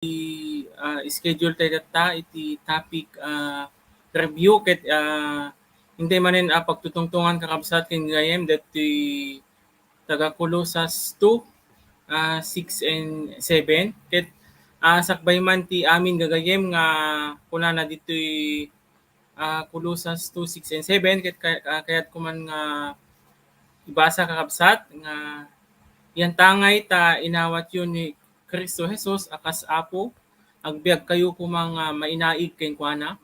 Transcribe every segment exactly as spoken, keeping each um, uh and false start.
ah, schedule tayo tatta iti topic, ah, review ket, ah, intay manen, ah, pagtutungtungan, kakabsat ken gagayyem, datoy taga Colosas two, ah, six and seven. Ket, ah, sakbay man ti amin gagayyem nga kunana ditoy, ah, Colosas two, six and seven, ket kay-, ah, kayatko man nga ibasa, kakabsat, nga, "Yantangay ta inawatyo ni Cristo Jesus a kas Apo, agbiagkayo koma nga mainaig kenkuana,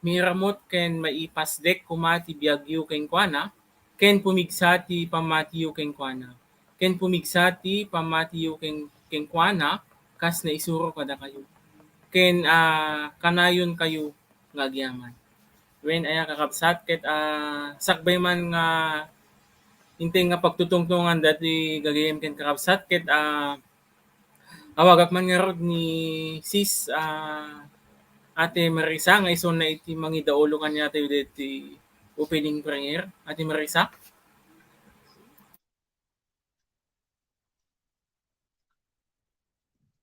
miramut ken maipasdek koma ti biagyo kenkuana, ken pumigsa ti pammatiyo kenkuana, ken pumigsa ti pammatiyo ken-, kenkuana kas naisuro kadakayo, ken, ah, kanayonkayo nga agyaman." Wen, aya, kakabsat, ket, ah, sakbay man nga intay nga pagtutungtungan datoy gagayyem ken kakabsat, ket, ah, awagak man ngarud ni Sis, ah, Ate Marisa nga isuna iti mangidaulo kaniatayo ditoy opening prayer. Ate Marisa?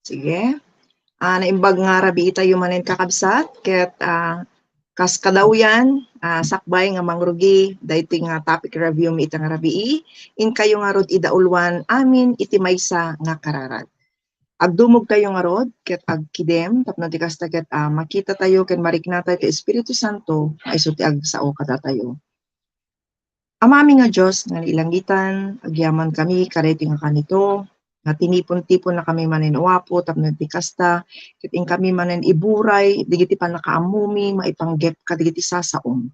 Sige. Ah, naimbag nga rabiitayo manen, kakabsat, ket, ah, kas kadawyan, ah, sakbay nga mangrugi daytoy nga topic review mi ita nga rabii, inkayo ngarud idauluan amin iti maysa nga kararag. Agdumogtayo ngarud ket agkidem tapno ti kasta ket, ah, makitatayo ken mariknatayo ti Espiritu Santo nga isu ti agsao kadatayo. Amami nga Dios nga nailangitan, agyamankami kadaytoy nga kanito, nga tinipon-tiponnakami manen, O Apo, tapno ti kasta, ket inkami manen iburay dagiti pannakaammomi maipanggep kadagiti sasaom.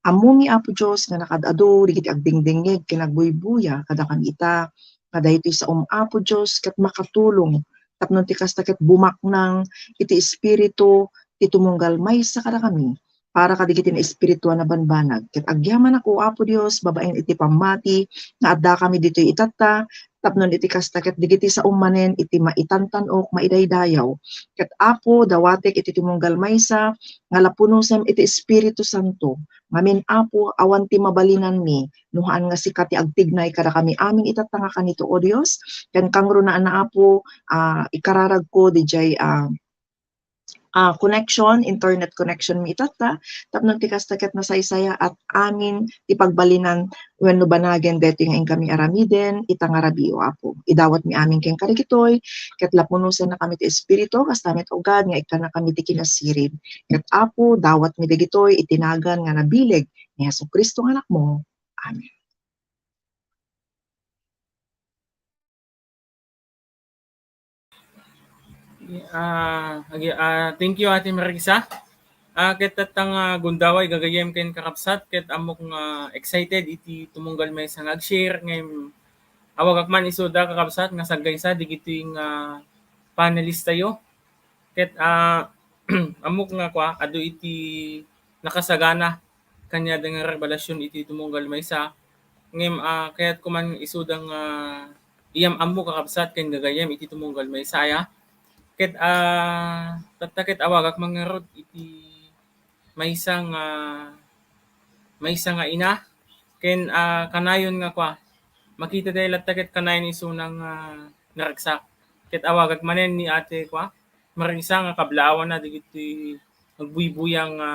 Ammomi, Apo Dios, nga nakaad-adu dagiti agdengdengngeg ken agbuybuya kadakami ita, nga daytoy saom, Apo Dios, ket makatulong tapno ti kasta ket bumaknang iti espiritu ti tumunggal maysa kadakami para kadagiti naespirituan a bambanag. Ket agyamanak, O Apo Dios, babaen iti pammati nga addakami ditoy itatta, tapno iti kasta ket dagiti saom manen iti maitantan-ok, maidaydayaw. Ket Apo, dawatek iti tumunggal maysa nga lapunusem iti Espiritu Santo. Ngamin, Apo, awan ti mabalinanmi no haan nga sika ti agtignay kadakami amin itatta nga kanito, O Dios. Ken kangrunaan, Apo, ah, ikararagko didiay, ah, ah, connection, internet connection mi itatta, tapno ti kasta ket nasaysayaat amin ti pagbalinan wenno banagen daytoy nga inkami aramiden ita nga rabii, O Apo. Idawatmi amin kenka dagitoy, ket lapunusennakami ti Espiritu, kasta met, O God, nga ikkannakami ti kinasirib. Ket, Apo, dawatmi dagitoy iti nagan nga nabileg ni Jesu-Cristo nga Anakmo. Amen. Ah, agi-, ah, thank you, Ate Marisa. Ah, ket tatta nga gundaway gagayyem ken kakabsat, ket ammok nga excited iti tumunggal maysa nga ag-share, ngem awagak man isuda, kakabsat, nga saggaysa dagitoy nga panelist tayo. Ket, ah, ammok nga kua, adu iti nakasagana kaniada nga revelasyon iti tumunggal maysa. Ngem, ah, kayatko man isuda nga iyam-ammo, kakabsat, ken gagayyem iti tumunggal maysa aya. Ket, ah, tatta ket awagak man ngarud iti maysa nga, maysa nga ina, ken, ah, kanayon nga kua, makitatayo latta ket kanayon isuna nga naragsak. Ket awagak manen ni Ate kua, Marisa nga kablaawanna dagiti agbuybuya nga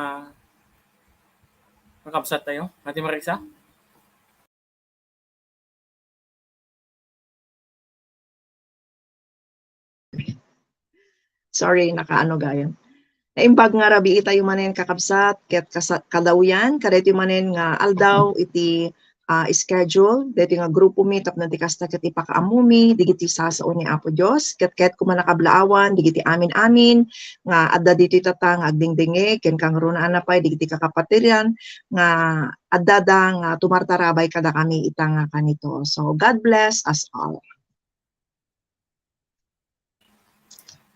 kakabsat tayo. Ate Marisa? Sorry, nakaano gayon. Naimbag nga rabii tayo manen, kakabsat, ket kasa-, kadawyan, kadaytoy manen nga aldaw iti, ah, schedule, daytoy nga grupo mi, tapno ti kasta ket ipakaammomi dagiti sasao ni Apo Dios, ket kayatko man a kablaawan dagiti amin-amin nga adda ditoy tatta nga agdengdengngeg, ken kangrunaan pay dagiti kakapatiran nga addada nga tumartarabay kadakami ita nga kanito. So, God bless us all.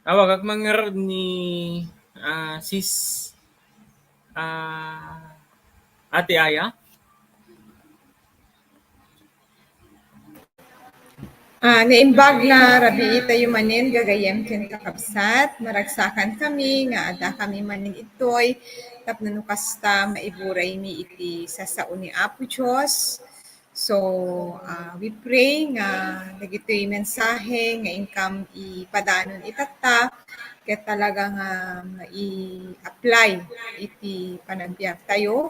Awagak man ngarud ni, ah, Sis, ah, Ate Aya. Ah, naimbag nga rabii tayo manen, gagayyem ken kakabsat. Maragsakan kami nga adda kami manen itoy tapno no kasta maiburay mi iti sasao ni Apo Dios. So, ah, we pray nga dagitoy mensahe nga inkam ipadanon itatta ket talaga nga i-apply iti panagbiagtayo.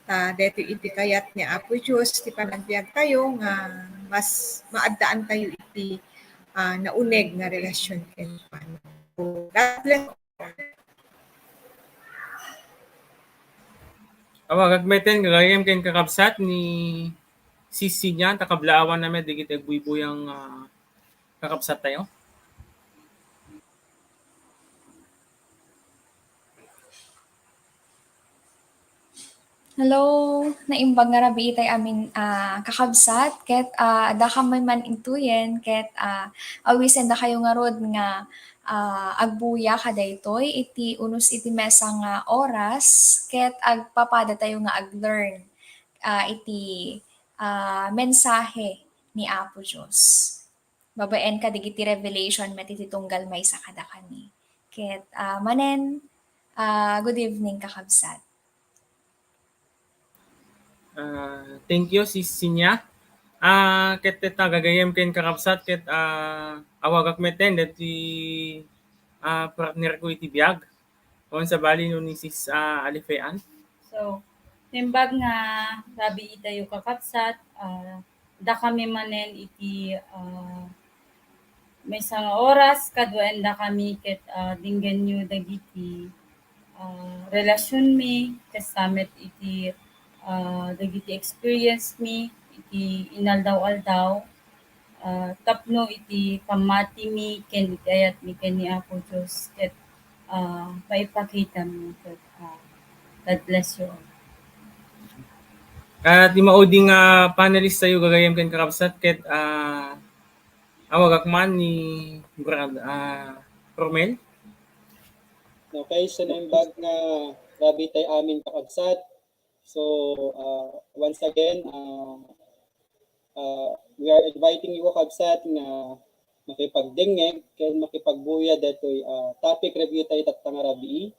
Ta daytoy iti kayat ni Apo Dios ti panagbiagtayo nga mas maaddaantayo iti, ah, nauneg nga relasyon kenkuana. So, God bless. Awa, gagmeten, gagayem ken kakabsat ni Sisi niya, ta kablaawan na met digiti agbuybuya nga, ah, kakabsat tayo. Hello, naimbag nga rabii tay amin, ah, kakabsat, ket, ah, adda kami man intoyen, ket, ah, awisendakayo ngarud nga, ah, agbuya kadaytoy iti unos iti maysa nga oras, ket agpapadatayo nga ag-learn, ah, iti, ah, mensahe ni Apo Dios. Babaen kadagiti revelation met iti tunggal maysa kadakami. Ket, ah, manen, ah, good evening, kakabsat. Ah, thank you, Sis Sinya. Ah, ket dita gagayem ken kakabsat, ket, ah, awagak met daytoy, ah, partner ko iti biag. Awan sabali no ni Sis, ah, Alifean. So, naimbag nga rabii tayo, kakabsat, ah, dakami manen iti, ah, maysa nga oras, kaduaendakami ket, ah, denggenyo dagiti, ah, relasionmi, kasta met iti, ah, dagiti experience mi iti inaldaw-aldaw, ah, tapno iti pammatimi ken iti ayatmi ken ni Apo Dios ket, ah, maipakitami ket, ah, God bless you all. Ah, ti maudi nga panelist tayo gagayem ken kakabsat ket, ah, awagak man ni Brad, ah, Romel. Okay, so naimbag nga rabii tay amin, kakabsat. So, ah, once again, ah, ah, we are inviting you, kakabsat, nga makipagdengngeg ken makipagbuya daytoy, ah, topic review tayo tatta nga rabii.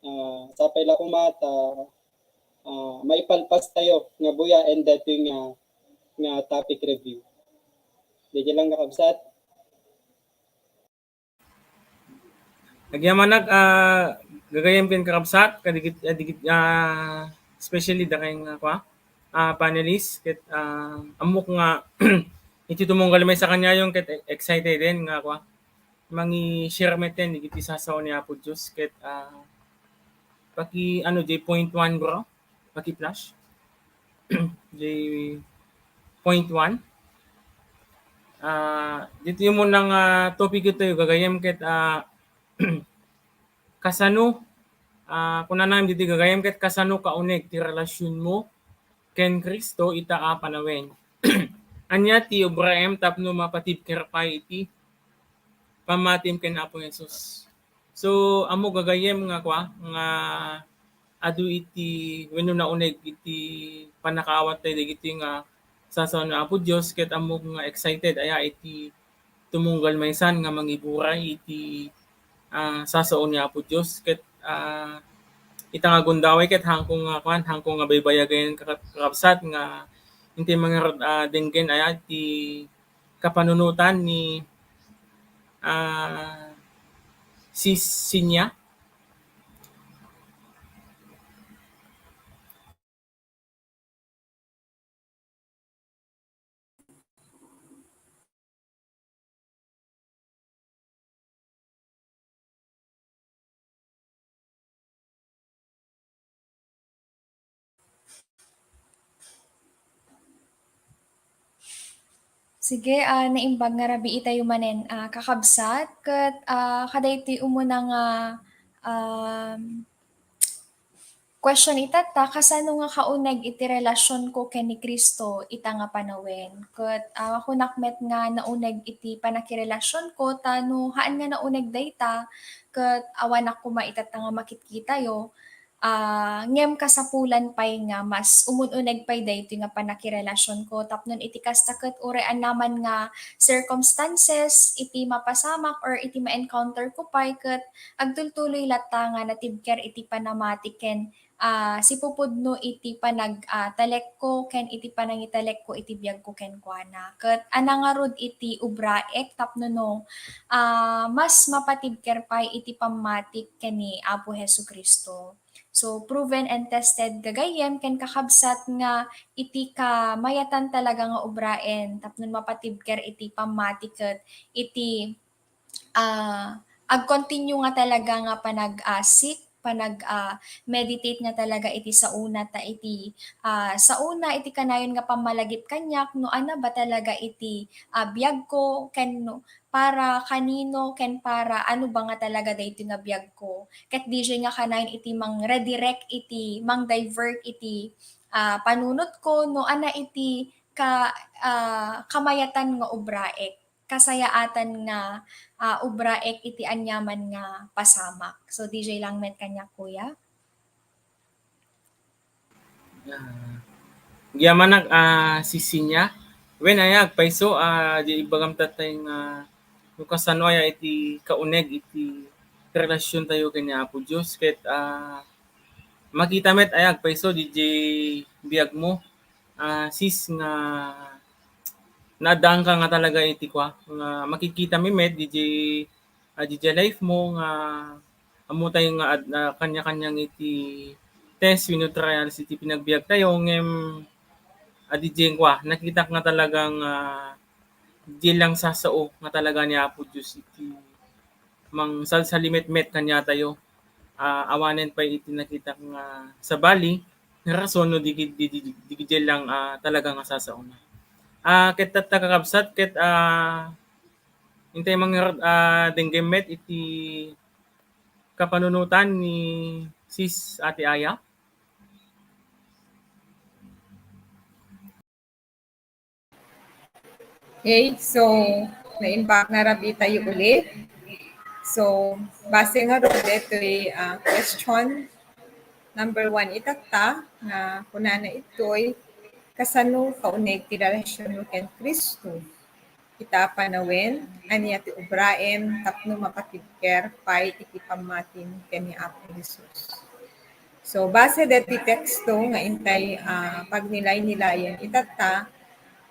Ah, sapay la koma ta, ah, maipalpas tayo nga buyaen daytoy nga, nga topic review. Daytoy lang, kakabsat. Agyamanak, ah, gagayem ken kakabsat, kadigit, ah, digit, ah, especially dakay nga, kua, ah, panelist, ket, ah, ammok nga iti tumunggal maysa kaniayo ket excited den nga, kua, mangi-share met ken digiti sasao ni Apo Dios ket, ah, paki, ano, jay point one, bro? Paki-flash. Jay point one. Ah, ditoy umuna nga topic itayo gagayem ket, ah, kasano, ah, kunana ditoy gagayem ket kasano kauneg ti relasionmo ken Cristo ita a panawen. Ania ti obraem tapno mapatibker pay iti pammatim ken Apo Jesus? So, ammok gagayem nga, kua, nga adu iti, wenno nauneg iti pannakaawat tayo dagiti nga sasao ni Apo Dios, ket ammok nga excited aya iti tumunggal maysan nga mangiburay iti, ah, sasao ni Apo Dios, ket, ah, ita nga gundaway ket haanko nga, kuan, haanko nga baybayagen, kaka-, kakabsat, nga intay mangarud, ah, denggen aya ti kapanunotan ni, ah, Sis Sinya. Sige, ah, naimbag nga rabii tayo manen, ah, kakabsat, ket, ah, kadaytoy umuna nga, um, question itatta, kasano nga kauneg iti relasionko ken ni Cristo ita nga panawen? Ket, ah, kunak met nga nauneg iti pannakirelasionko, ta no haan nga nauneg dayta, ket awanak koma itatta nga makitkitayo, ah, ngem kasapulan pay nga mas umun-uneg pay daytoy nga pannakirelasionko tapno iti kasta ket uray annaman nga circumstances iti mapasamak or iti ma-encounter ko pay ket agtultuloy latta nga natibker iti panamati ken, ah, sipupudno iti panag-, ah, talekko ken iti panangitalekko iti biagko kenkuana. Ket ania ngarud iti ubraek tapno no, ah, mas mapatibker pay iti pammatik ken ni Apo Jesu-Cristo. So, proven and tested gagayyem ken kakabsat nga iti kamayatan talaga nga ubraen tapno mapatibker iti pammati ket iti, ah, ag-continue nga talaga nga panag, ah, seek, panag, ah, meditate nga talaga iti saona ta iti, ah, saona iti kanayon nga pammalagip kaniak no ania ba talaga iti, ah, biagko ken no para kanino ken para ano ba nga talaga daytoy nga biagko. Ket diay nga kanayon iti mang-redirect iti, mang-divert iti, ah, panunotko no ania iti ka-, ah, kamayatan nga ubraek, kasayaatan nga, ah, ubraek iti aniaman nga pasamak. So, diay lang met kaniak, kuya. Ah, agyamanak, ah, Sis Sinya. Wen, aya, agpayso, ah, di ibagam tatay nga no kasano aya iti kauneg iti relasyon tayo ken ni Apo Dios ket, ah, makita met aya agpayso diay biagmo, ah, sis, nga naaddaanka nga talaga iti kua, nga makikita mi met diay, ah, diay life mo nga ammo tayo nga ad-, ah, kanya-kanyang iti test wenno trials iti panagbiag tayo, ngem, ah, diay kua, nakitak nga talagang, ah, diay lang sasao nga talaga ni Apo Dios iti mangsalsalimetmet kaniatayo. Ah, awanen pay iti nakitak nga sabali nga rason no di, di, di, di, di lang, ah, talaga nga sasaona. Ah, ket tatta, kakabsat, ket, ah, intay mangarud, ah, denggem met iti kapanunotan ni Sis Ate Aya. Okay, so naimbag na rabii tayo ulit. So, base ngarud daytoy, ah, question number one itatta, nga kunana itoy, kasano kauneg ti relasyon mo ken Cristo? Ita a panawen, ania ti ubraem tapno mapatibker pay iti pammatim ken ni Apo Jesus? So, base deti teksto nga intay, ah, pagnilaynilayan itatta,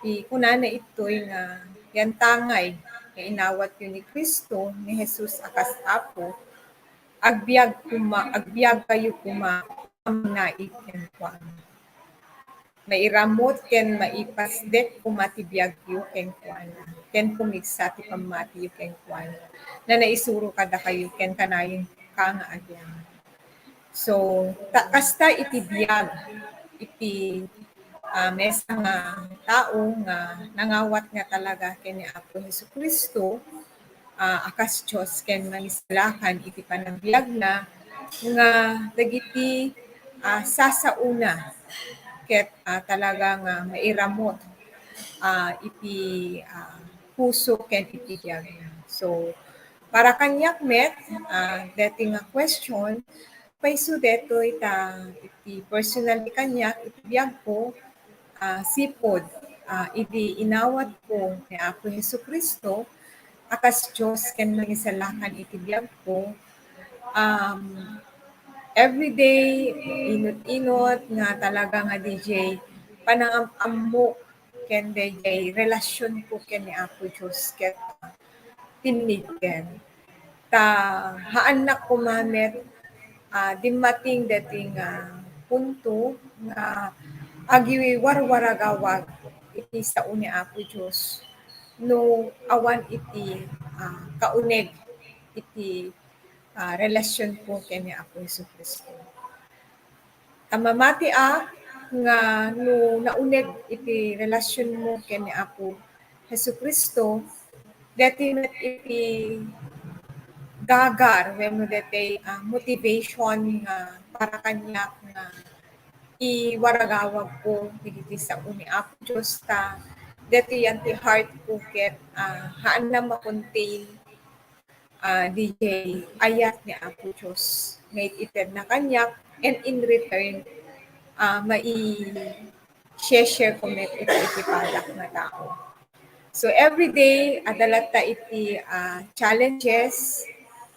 ti kunana itoy nga yantangay nga inawatyo ni Cristo, ni Jesus a kas Apo, agbiag koma, agbiagkayo koma a mangnaig kenkuana. Mairamut ken maipasdek koma ti biagyo kenkuana, ken pumigsa ti pammatiyo kenkuana. Na naisuro kadakayo ken kanayon ka nga agyaman. So, ta-, kasta iti biag, iti, ah, maysa nga tao nga nangawat nga talaga ken ni Apo Jesu-Cristo, ah, a kas Dios ken mangisalakan iti panagbiagna nga dagiti, ah, sasaona ket, ah, talaga nga mairamut, ah, iti, ah, puso ken iti biagna. So, para kaniak met, ah, deti nga question, payso detoy ta iti personally kaniak iti biagko, ah, sipud, ah, idi inawatko ni Apo Jesu-Cristo a kas Dios ken mangisalakan iti biagko, um, everyday, inut-inut nga talaga nga diay panangam-ammok ken daydiay relasyonko ken ni Apo Dios ket, ah, tinnigken. Ta haannak koma met, ah, dimmateng deti nga punto nga agiwarwaragawag iti sao ni Apo Dios no awan iti, ah, kauneg iti, ah, relasyonko ken ni Apo Jesu-Cristo. Ta mamatiak nga no nauneg iti relasyonmo ken ni Apo Jesu-Cristo, deti met iti gagar wenno deti, ah, motivation nga para kaniak nga iwaragawagko dagiti sao ni Apo Dios ta deti yan ti heartko ket, ah, haanna ma-contain ah, diay ayat ni Apo Dios nga it-itedna kaniak, and in return, ah, mai-share-share ko met iti, iti padak nga tao. So, every day, adda latta iti, ah, challenges,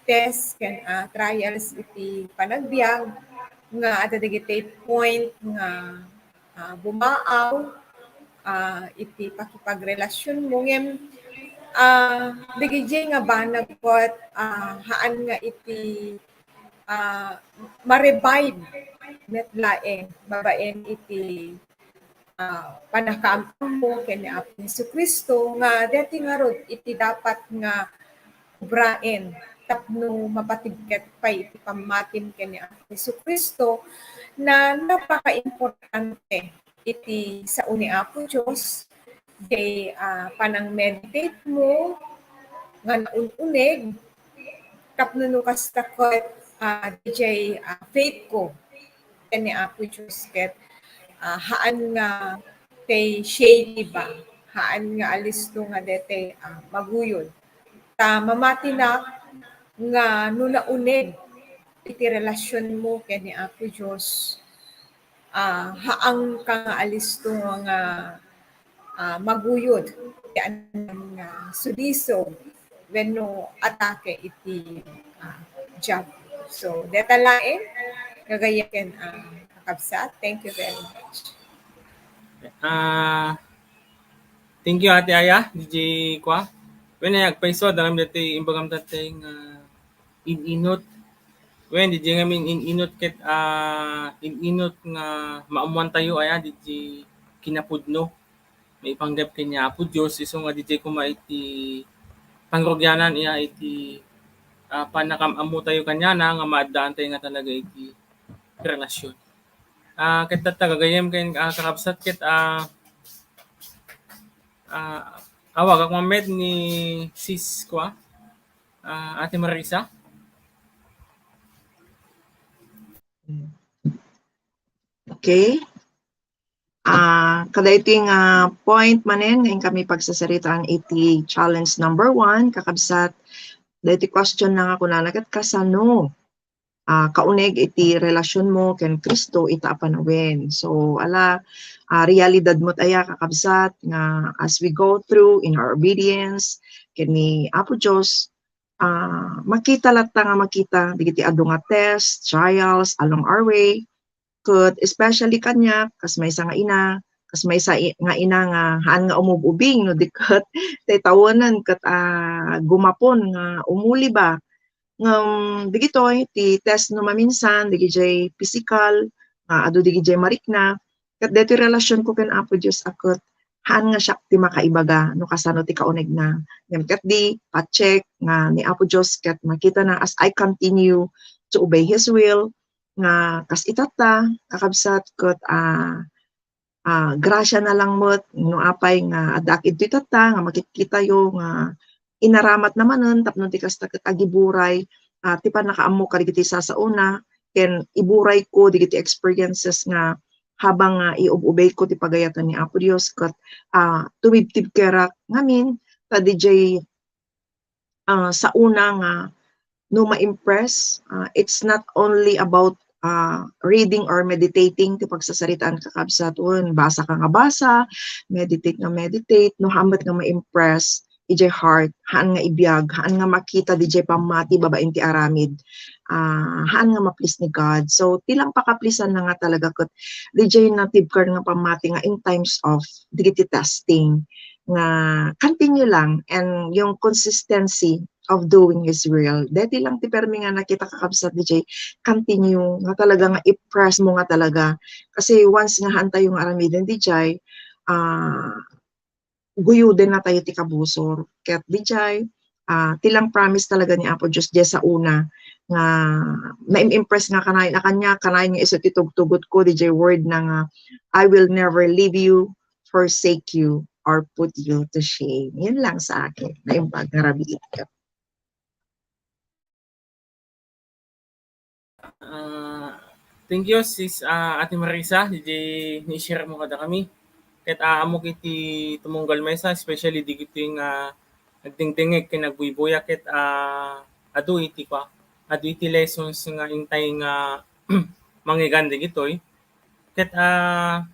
test, ken, ah, trials iti panagbiag. nga adda dagiti point nga, ah, bumaaw, ah, iti pakipagrelasionmo. Ngem, ah, dagiti nga banag ket, ah, haan nga iti, ah, ma-revive met laeng babaen iti, ah, pannakaam-ammo ken ni Apo Jesu-Cristo nga daytoy ngarud iti dapat nga obraen tapno mapatibket pay iti pammatim ken ni Apo Jesu-Cristo. Na napakaimportante iti sao ni Apo Dios, jay, ah, panang-meditate mo nga naun-uneg, tapno no kasta ket, ah, dijay, ah, faith ko ken ni Apo Dios ket, ah, haan nga tay shaky ba, haan nga alisto nga daytoy, ah, maguyod. Ta mamatinak nga no nauneg iti relasionmo ken ni Apo Dios, ah, haanka nga alisto nga, ah, maguyod ti anam nga sudiso wenno atake iti, ah, Diablo. So, dayta laeng gagayyem ken, ah, kakabsat. Thank you very much. Ah, thank you, Ate Aya, D J Kwa. Wen, ay, agpayso, aram daytoy imbagam tatay nga in-inut. Wen, D J ngamin in-inut ket, ah, in-inut nga maammoantayo, aya, D J kinapudno. Maipanggep ken ni Apo Dios, isu nga D J koma iti pangrugianan, iya, iti, ah, pannakaam-ammotayo kaniana nga maaddaantayo nga talaga iti relasion. Ah, ket tatta gagayyem ken, ah, kakabsat ket, ah, ah, awagak man met ni Sis Kwa, ah, Ate Marisa. Okay. Ah, kadaytoy nga point manen nga inkami pagsasaritaan iti challenge number one, kakabsat, daytoy question na nga kunana ket kasano, ah, kauneg iti relasionmo ken Cristo ita a panawen. So, ala, ah, realidad met aya, kakabsat, nga as we go through in our obedience ken ni Apo Dios, ah, makita latta nga makita dagiti adu nga test, trials along our way, ket especially kaniak, kas maysa nga ina, kas maysa i-, nga ina nga haan nga umub-ubing no di ket tay tawenan ket, ah, gumapon nga umuli ba. Ngem dagitoy ti test no maminsan, dagidiay pisikal, nga adu dagidiay marikna, ket daytoy relasionko ken Apo Dios a ket haan nga siak ti makaibaga no kasano ti kaunegna. Ngem ket di, pa-check nga ni Apo Dios ket makitana as I continue to obey His will, nga kas itatta, kakabsat, ket, ah, ah, grasiana lang met no apay nga addaak idtoy tatta nga makitkitayo nga inaramatna manen tapno ti kasta ket agiburay, ah, ti pannakaammo kadagiti sasaona ken iburayko dagiti experiences nga habang nga iub-ubayko ti pagayatan ni Apo Dios ket, ah, tumibtibkerak ngamin ta didiay ah, saona nga no ma-impress, ah, it's not only about, ah, reading or meditating ti pagsasaritaan, kakabsat. Wen, basa ka nga basa, meditate nga meditate, no haan met nga ma-impress idiay heart, haan nga ibiag, haan nga makita didiay pammati babaen ti aramid, ah, haan nga ma-please ni God. So, ti lang pakaplisanna nga talaga ket didiay natibker nga pammati nga in times of dagiti testing nga continue lang, and yung consistency of doing His will. Deti lang ti permi nga nakita, kakabsat, didiay continue nga talaga nga i-press mo nga talaga. Kasi once nga haantayo nga aramiden didiay, ah, guyodennatayo ti kabusor. Ket didiay, ah, ti lang promise talaga ni Apo Dios diay saona nga naim-impress nga kanayon a kaniak, kanayon nga isu ti tugtugotko didiay word na nga, "I will never leave you, forsake you, or put you to shame." Yun lang sa akin. Naimbag nga rabiit. Ah, thank you, Sis, ah, Ate Marisa, didiay ni-share mo kadakami. Ket, ah, ammok iti tumunggal maysa, especially dagiti nga nagdingdingeg ken nagbuybuya ket, ah, adu iti kua, adu iti lessons nga intay nga manggigan dagitoy. Ket, ah,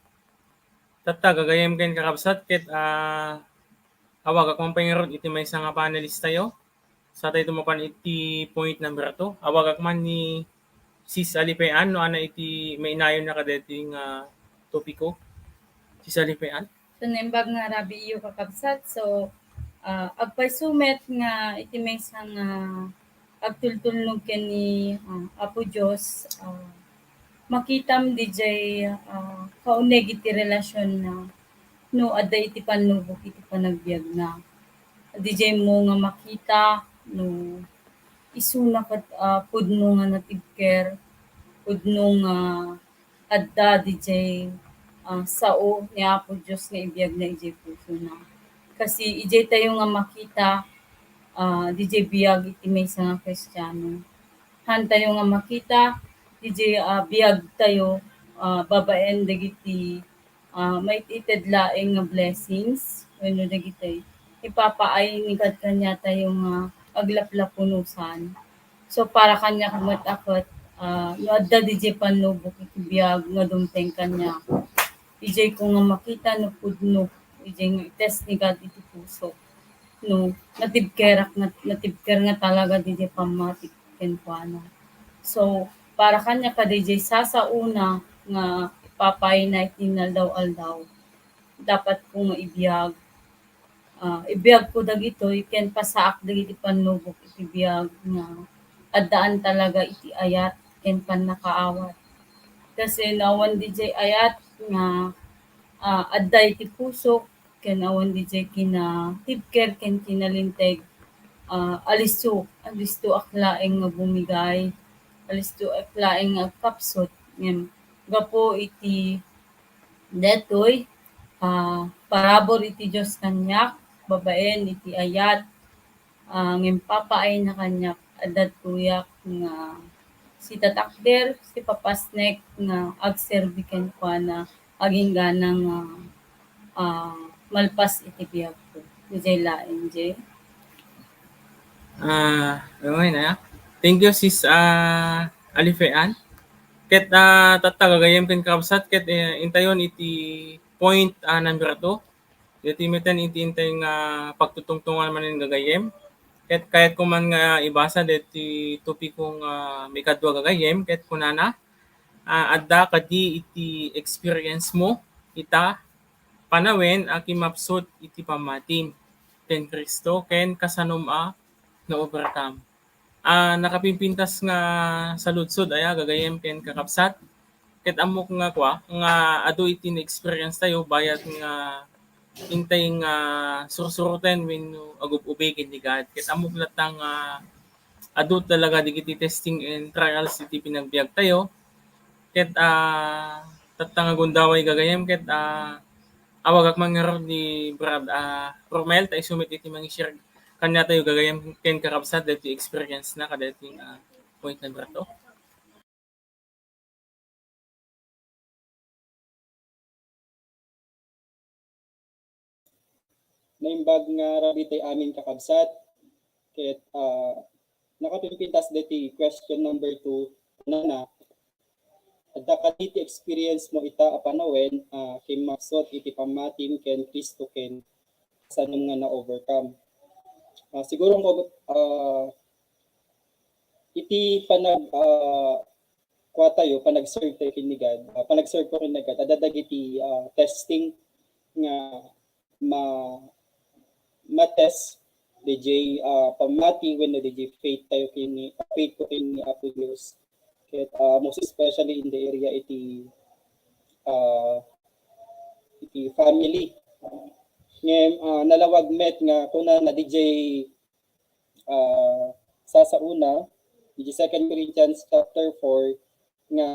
tatta, gagayyem ken kakabsat, ket, ah, awagak man pay ngarud iti maysa nga panelist tayo. Satay dumapan iti point number two. Awagak man ni Sis Alipean, no, ania iti mainayon na kadaytoy nga topiko? Sis Alipean? So, naimbag nga rabii, kakabsat. So, ah, agpayso met nga iti maysa nga agtultulnog ken ni, ah, Apo Dios, ah, makitam didiay, ah, kauneg iti relasionna no adda iti pannubok iti panagbiagna. Didiay mo nga makita no isuna ket, ah, pudno nga natibker, pudno nga adda didiay, ah, sao ni Apo Dios nga ibiagna idiay pusona. Kasi idiay tayo nga makita, ah, didiay biag iti maysa nga Kristiano. Haan tayo nga makita didiay, ah, biag tayo, ah, babaen dagiti, ah, maited laeng nga blessings wenno dagiti ipapaay ni God kaniatayo nga aglaplapunosan. So, para kaniak met a ket, ah, no adda didiay pannubok iti biag nga dumteng kaniak, idiay ko nga makita no pudno, idiay nga i-test ni God iti puso. No, natibkerak nga, natibker nga talaga didiay pammati kenkuana. So, para kaniak, kadi diay sasaona nga ipapaayna iti inaldaw-aldaw, dapat ko nga ibiag. Ah, ibiag ko dagitoy ken pasaak dagiti pannubok iti biag nga addaan talaga iti ayat ken pannakaawat. Kasi no awan didiay ayat nga, ah, adda iti pusok, ken awan didiay kinatibker ken kinalinteg, ah, alisto, alistoak laeng nga bumigay, alistoak laeng nga agkapsut. Ngem gapu iti detoy, ah, parabur iti Dios kaniak babaen iti ayat, ah, nga impapaayna kaniak, adda tuyak nga sitatakder, sipapasnek nga agserbi kenkuana agingga nga, ah, malpas iti biagko. Diay laeng, Jay. Ah, okay na. Thank you, sis, ah, Alifean. Ket, ah, tatta gagayyem ken kakabsat, ket, eh, intayon iti point, ah, number two. Daytoy met iti intay nga pagtutungtungan manen gagayyem. Ket kayatko man nga ibasa daytoy topiko nga maikadua gagayyem, ket kunana, ah, adda kadi iti experience mo ita panawen a kimmapsut iti pammatim ken Cristo ken kasanom a na-overcome. Ah, nakapimpintas nga saludsod aya gagayyem ken kakabsat. Ket ammok nga kua, nga adu iti na-experience tayo, bayat nga intay nga sursuroten wenno agub-ubegen ni God. Ket ammok latta nga adu talaga dagiti testing and trials iti panagbiag tayo. Ket, ah, tatta nga gundaway gagayyem, ket, ah, awagak man ngarud ni Brad, ah, Romel, ta isu met iti mangi-share kaniatayo gagayyem ken kakabsat daytoy experience na kadaytoy, ah, point number two. Naimbag nga rabii tay amin, kakabsat. Ket, ah, nakapimpintas daytoy question number two, kunana, adda kadi ti experience mo ita a panawen, ah, kimmapsut iti pammatim ken Cristo ken kasanom nga na-overcome. Ah, siguro mo, ah, iti panag, ah, kua tayo, panag-serve tayo ken ni God, ah, panag-serve ko ken ni God, adda dagiti, ah, testing nga ma-, ma-test diay, ah, pammati wenno diay faith tayo ken ni, faith ko ken ni Apo Dios. Ket, ah, most especially in the area iti, ah, iti family. Ngem, ah, nalawag met nga kunana diay, ah, sasaona, iti Second Corinthians chapter four, nga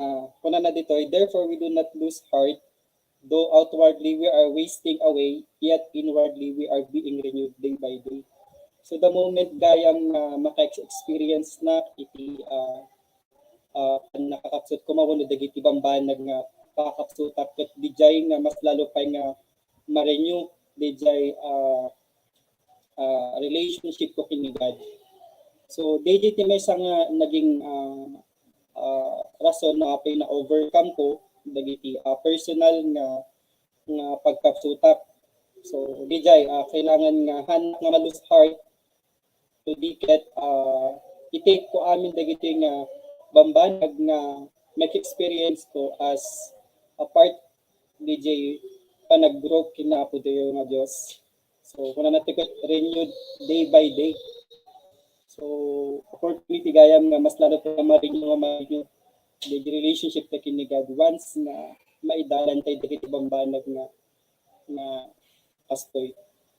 kunana ditoy, "Therefore we do not lose heart, though outwardly we are wasting away, yet inwardly we are being renewed day by day." So the moment gayam nga maka-experience na iti, ah, ah, nakakapsut ko wenno dagiti bambanag nga pakakapsutak, ket diay nga mas lalo pay nga ma-renew diay, ah, ah, relationship ko ken ni God. So, diay ti maysa nga naging, ah, ah, rason no apay na-overcome ko dagiti, ah, personal nga, nga pagkapsutak. So, diay, ah, kailangan nga haan nga ma-lose heart to di ket, ah, i-take ko amin dagiti nga bambanag nga maki-experience ko as a part D J panag-grow ken ni Apo Dios nga Dios. So, kunana ti ket, renewed day by day. So, opportunity gayam nga mas lalo ta ma-renew nga ma-renew dagiti relationship ta ken ni God once nga maidalan tay dagiti bambanag nga, nga kastoy.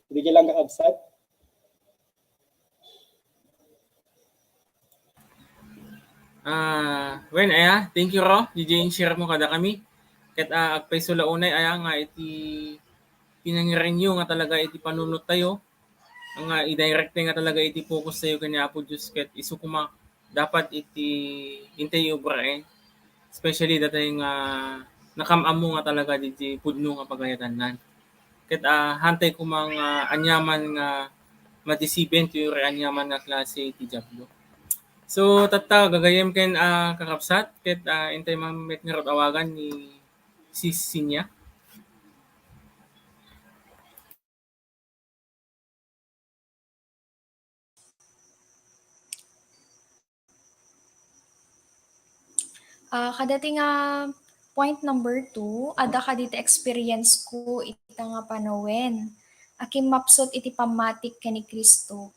Dagiti lang kakabsat. Ah, wen, aya, thank you, Ro. D J, in-share mo kadakami. Ket, ah, agpayso la unay, aya, nga iti pinangirenyo nga talaga iti panunot tayo, nga i-direct tayo nga talaga iti focus tayo ken ni Apo Dios ket isu koma dapat iti intay obraen, especially datay nga nakam-ammo nga talaga iti pudno nga pagayatannan. Ket, ah, hantay koma nga aniaman nga madisiben ti uri aniaman nga klase ti Diablo. So, tatta, gagayyem ken, ah, kakabsat, ket, ah, intay man met ngarud awagan ni Sis Sinya. Ah, kadati nga point number two, adda kaditi experience ko ita nga panawen a kimmapsut iti pammatik ken ni Cristo,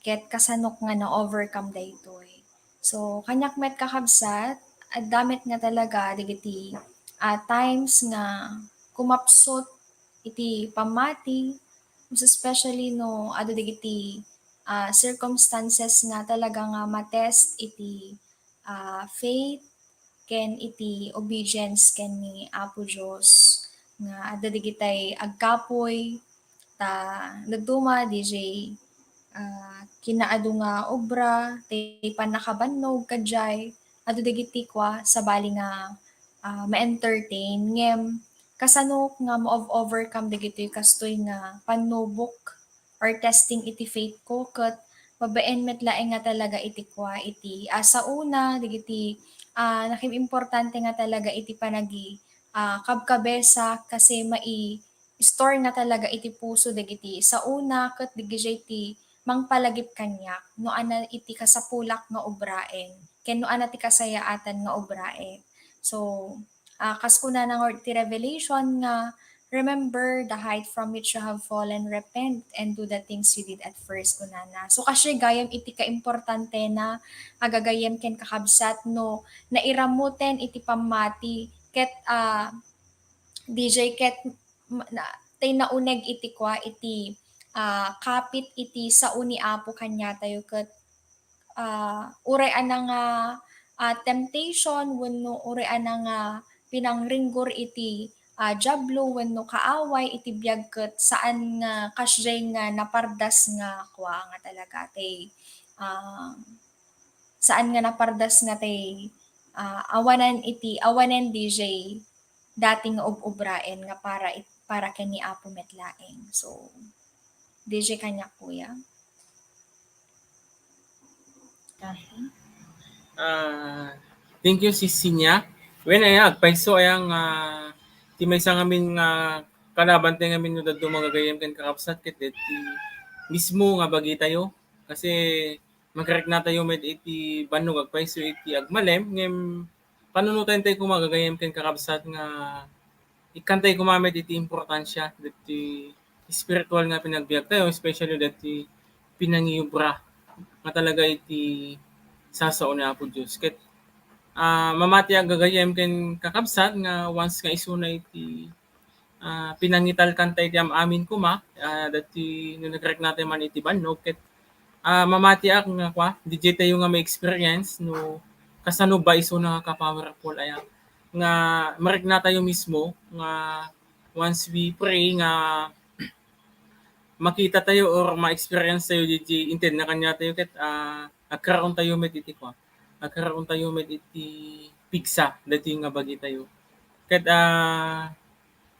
ket kasanok nga na-overcome daytoy. So, kaniak met kakabsat, adda met nga talaga dagiti, ah, times nga kumapsut iti pammati, most especially no adu dagiti, ah, circumstances nga talaga nga matest iti, ah, faith ken iti obedience ken ni Apo Dios, nga adda dagitay agkapuy ta dadduma D J, ah, kinaadu nga obra ti pannakabannog kadiay, adu dagiti kua sabali nga, ah, ma-entertain ngem kasano nga ma-overcome dagitoy kastoy nga pannubok or testing iti faith ko, ket babaen met laeng nga talaga iti kua iti, ah, saona dagiti, ah, nakimimportante nga talaga iti panagi, ah, kabkabesa kasi mai-store nga talaga iti puso dagiti saona ket dagiti mangpalagip kaniak no ania iti kasapulak nga obraen ken no ania ti kasayaatan nga obraen. So, ah, kas kunana nga ti Revelation nga, "Remember the height from which you have fallen, repent, and do the things you did at first," kunana. So, kasdiay gayam iti kaimportantena a gagayyem ken kakabsat no nairamuten iti pammati ket, ah, D J ket ma-, na, tay nauneg iti kua iti, ah, kapit iti sao ni Apo kaniatayo ket ah, uray a nanga, ah, temptation wenno uray a nanga pinangringgor iti, ah, Diablo wenno kaaway iti biag ket saan nga kasdiay nga napardas nga kua nga talaga tay, ah, saan nga napardas nga tay, ah, awanan iti, awanen D J dati nga ub-ubraen nga para it-, para ken ni Apo met laeng. So, D J kaniak, kuya. Ah, thank you, Sis Sinya. Wen, aya, agpayso, aya nga, ti maysa ngamin nga kalaban tayo ngamin no dadduma gagayyem ken kakabsat, ket deti mismo nga bagitayo. Kasi, magriknatayo met iti bannog agpayso iti agmalem, ngem panunoten tayo koma gagayyem ken kakabsat nga ikkan tayo koma met iti importansia deti espiritual nga pinagbiag tayo, especially deti pinangiobra nga talaga iti sasao ni Apo Dios. Ket, ah, mamati a gagayyem ken kakabsat nga once nga isuna iti ah, pinangitalkan tayo iti am-amin koma, ah, dati no nagriknatayo man iti bannog, ket, ah, mamatiak nga kua, D J tayo nga may experience no kasano ba isuna nga ka-powerful aya nga mariknatayo mismo nga once we pray nga makita tayo or ma-experience tayo, D J, inted na kaniatayo ket, ah, agkaraon tayo met iti kua, agkaraon tayo met iti pigsa dati nga bagitayo. Ket, ah,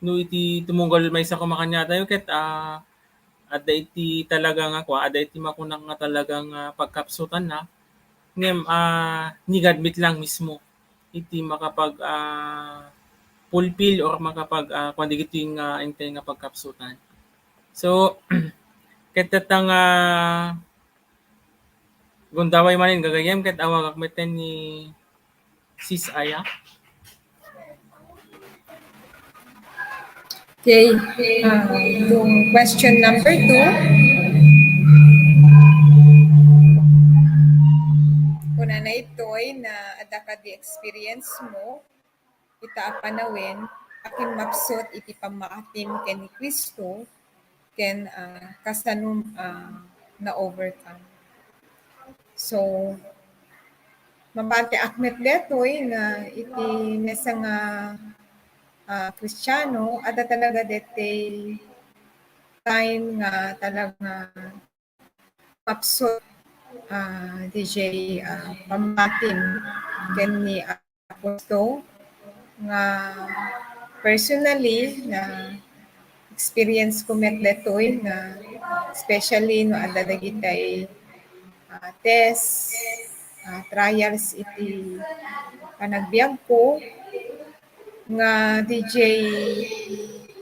no iti tumunggal maysa koma kaniatayo ket, ah, adda iti talaga nga kua, adda iti makunak nga talaga nga pagkapsutanna. Ngem, ah, ni God met lang mismo iti makapag, ah, fulfill or makapag, ah, kuan dagiti nga intay nga pagkapsutan. So, ket dayta nga gundaway manen gagayyem ket awagak metten ni Sis Aya? Okay. Uh, itong question number two, kunana itoy na adda kadi experience mo ita a panawen a kimmapsut iti pammaatim ken ni Cristo ken, ah, kasano, ah, na-overcome. So, mapantiak met detoy nga iti maysa nga, ah, Kristiano, adda talaga detoy time nga talaga mapsut, ah, D J, ah, pammaatim ken ni Apo Kristo nga personally na experience ko met detoy nga especially no adda dagitay, ah, test, ah, trials iti panagbiag ko nga D J,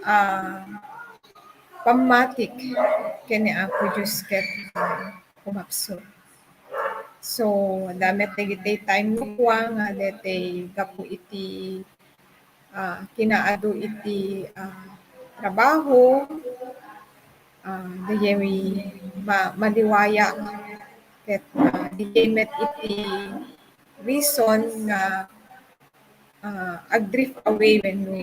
ah, pammatik ken ni Apo Dios ket, ah, kumapsut. So, adda met dagiti time no kua nga detoy gapu iti, ah, kinaadu iti, ah, trabaho, ah, dagiti ma-, maliwaya ket, ah, dagiti met iti reason nga, ah, agdrift away wenno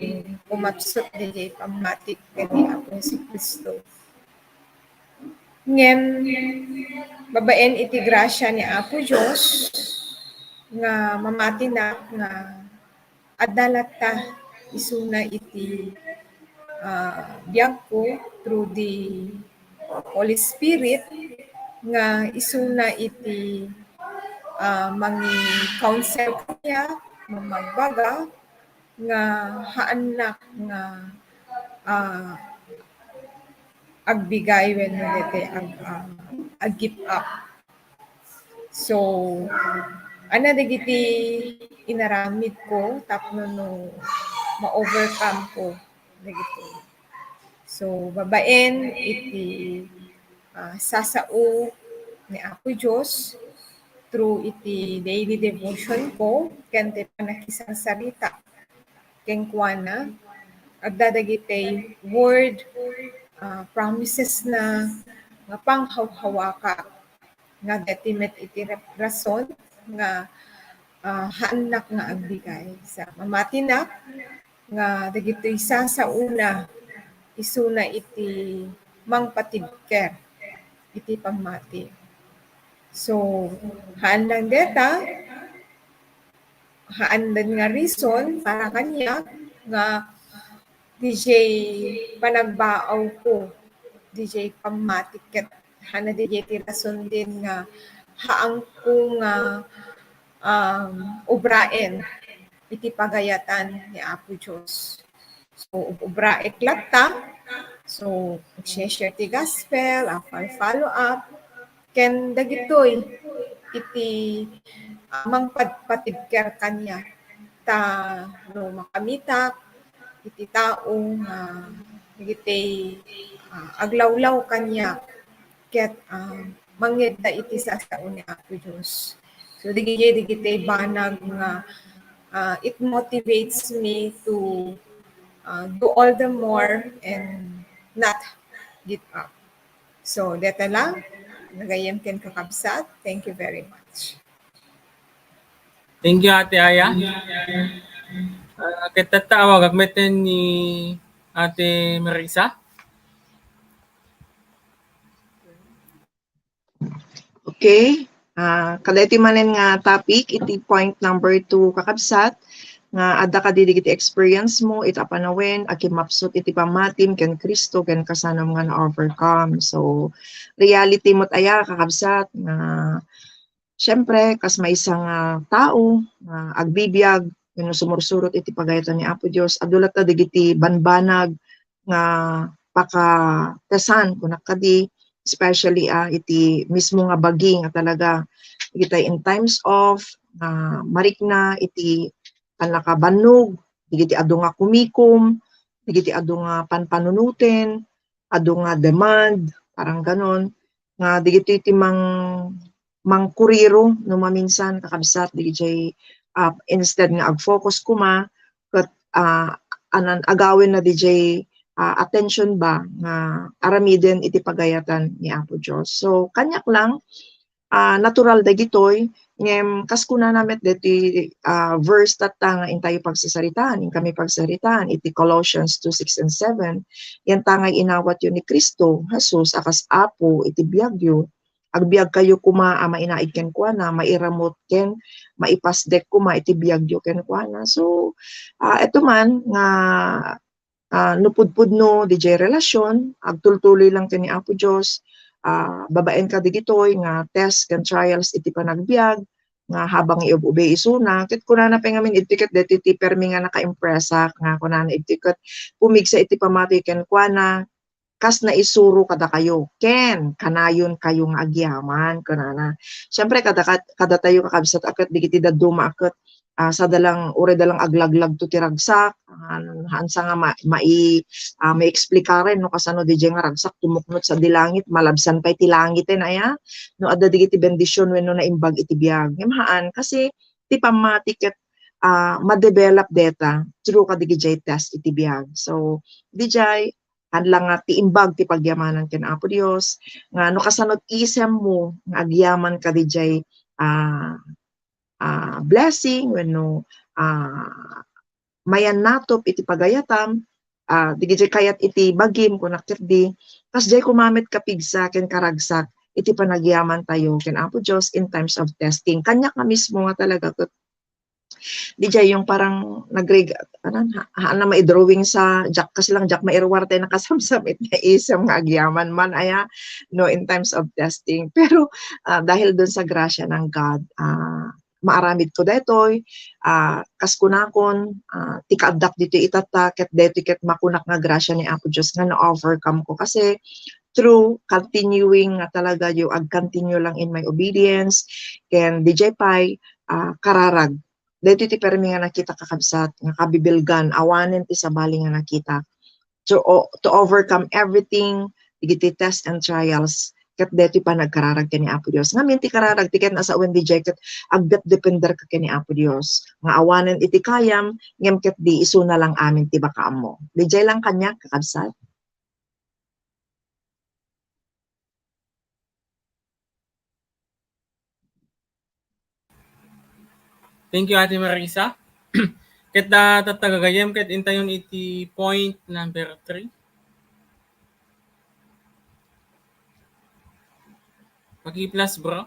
kumapsut dagiti pammatik ken ni Apo Jesu-Cristo. Ngem babaen iti grasia ni Apo Dios nga mamatinak nga adda latta isuna iti, ah, biagko through the Holy Spirit nga isuna iti, ah, mangi-counsel kaniak, mamagbaga nga haannak nga, ah, agbigay wenno detoy ag-, ah, ag-give up. So, adda dagiti inaramid ko tapno no ma-overcome ko dagitoy. So, babaen iti, ah, sasao ni Apo Dios through iti daily devotion ko ken ti panakisarsarita kenkuana, adda dagiti word, ah, promises na nga panghawhawaka nga detoy met iti rep-, rason nga, ah, haannak nga agbigay. Sa mamatinak nga dagitoy sasaona isuna iti mangpatibker iti pammati. So, haan lang deta, haan den nga reason para kaniak nga D J panagbaaw ko, D J pammati ket haan a D J ti rason din nga haanko nga, um, ubraen iti pagayatan ni Apo Dios. So, ub-, ubraek latta. So, share ti gospel, ah, fol-, follow up. Ken dagitoy iti, ah, mangpatpatibker kaniak. Ta no makamitak iti tao nga dagiti, ah, aglawlaw kaniak ket, ah, mangngegda iti sasao ni Apo Dios. So, dagiti, dagiti banag nga, ah, it motivates me to, ah, do all the more and not give up. So, deta lang, gagayyem ken kakabsat. Thank you very much. Thank you, Ate Aya. Ah, ket tatta, awagak met ni Ate Marisa. Okay. Ah, kadaytoy manen nga topic, iti point number two, kakabsat, nga adda kadi dagiti experience mo ita a panawen a kimmapsut iti pammatim ken Cristo ken kasanam nga na-overcome. So, reality met aya, kakabsat, nga siyempre, kas maysa nga tao nga agbibiag wenno sumursurot iti pagayatan ni Apo Dios, adu latta dagiti banbanag nga pakatesan, kunak kadi, especially, ah, iti mismo nga bagi nga talaga dagitay in times of, ah, marikna iti pannakabannog, dagiti adu nga kumikom, dagiti adu nga panpanunoten, adu nga demand, parang ganon, nga dagitoy ti mang-, mangkuriro no maminsan, kakabsat, dagijay, ah, instead nga ag-focus koma ket, ah, anan, agawen na diay, ah, attention ba nga aramiden iti pagayatan ni Apo Dios. So, kaniak lang, ah, natural dagitoy, ngem kas kunana met deti, ah, verse tatta nga intayo pagsasaritaan, inkami pagsasaritaan iti Colossians two, six and seven, yanta nga inawatyo ni Cristo Jesus a kas Apo iti biagyo. Agbiagkayo koma a mainaig kenkuana, mairamut ken maipasdek koma iti biagyo kenkuana. So, ah, eto man nga, ah, no pudpudno diay relasion, agtultuloy lang ken ni Apo Dios, ah, babaen kadagitoy nga test ken trials iti panagbiag, nga habang iub-ubay isuna, ket kunana pay ngamin, iti ket deti ti permi nga nakaimpresak, nga kunana iti ket pumigsa iti pamati kenkuana, kas naisuro kadakayo, ken kanayonkayo nga agyaman, kunana. Siempre, kada, kad-, kadatayo, kakabsat, a ket dagiti dadduma a ket, ah, sada lang, uray da lang aglaglagto ti ragsak, ah, haan sa nga ma-, mai-, ah, maieksplikaran no kasano diay nga ragsak tumuknot sadi langit, malabsan pay ti langiten aya, no adda dagiti bendision wenno naimbag iti biag. Ngem haan, kasi ti pammati ket, ah, ma-develop deta through kadagiti test iti biag. So, diay, haan lang nga ti imbag ti pagyamanan ken Apo Dios, nga no kasano ti isemmo nga agyaman kadiay, ah, ah, blessing wenno, ah, mayannatop iti pagayatam, ah, dagiti kayat iti bagim, kunak ketdi, kasdiay koma met kapigsa ken karagsak iti panagyamantayo ken Apo Dios in times of testing. Kaniak nga mismo nga talaga ket diay yung parang nagrig-, ano, ha-, haan na maidrawing sa diak, kasi lang diak mairuar tay nakasamsam iti isem nga agyaman man aya, no, in times of testing. Pero, ah, dahil dun sa grasya ng God, ah, maaramid ko daytoy, ah, kas kunakon, ah, ti kaaddak ditoy itatta, ket daytoy ket makunak nga grasya ni Apo Dios nga na-overcome ko. Kasi through continuing nga talaga yung ag-continue lang in my obedience, ken diay pay, ah, kararag. Daytoy ti permi nga nakita, kakabsat, nga kabibilgan, awanen ti sabali nga nakita. To o-, to overcome everything, dagiti test and trials, ket daytoy panagkararag ken ni Apo Dios. Ngamin ti kararag, ti ket nasawen diay ket agdepdepender ka ken ni Apo Dios. Nga awanen iti kayam, ngem ketdi isuna lang amin ti makaammo. Diay lang kaniak, kakabsat. Thank you, Ate Marisa. Ket, ah, tatta gagayyem, ket intayon iti point number three. Paki-plus, bro.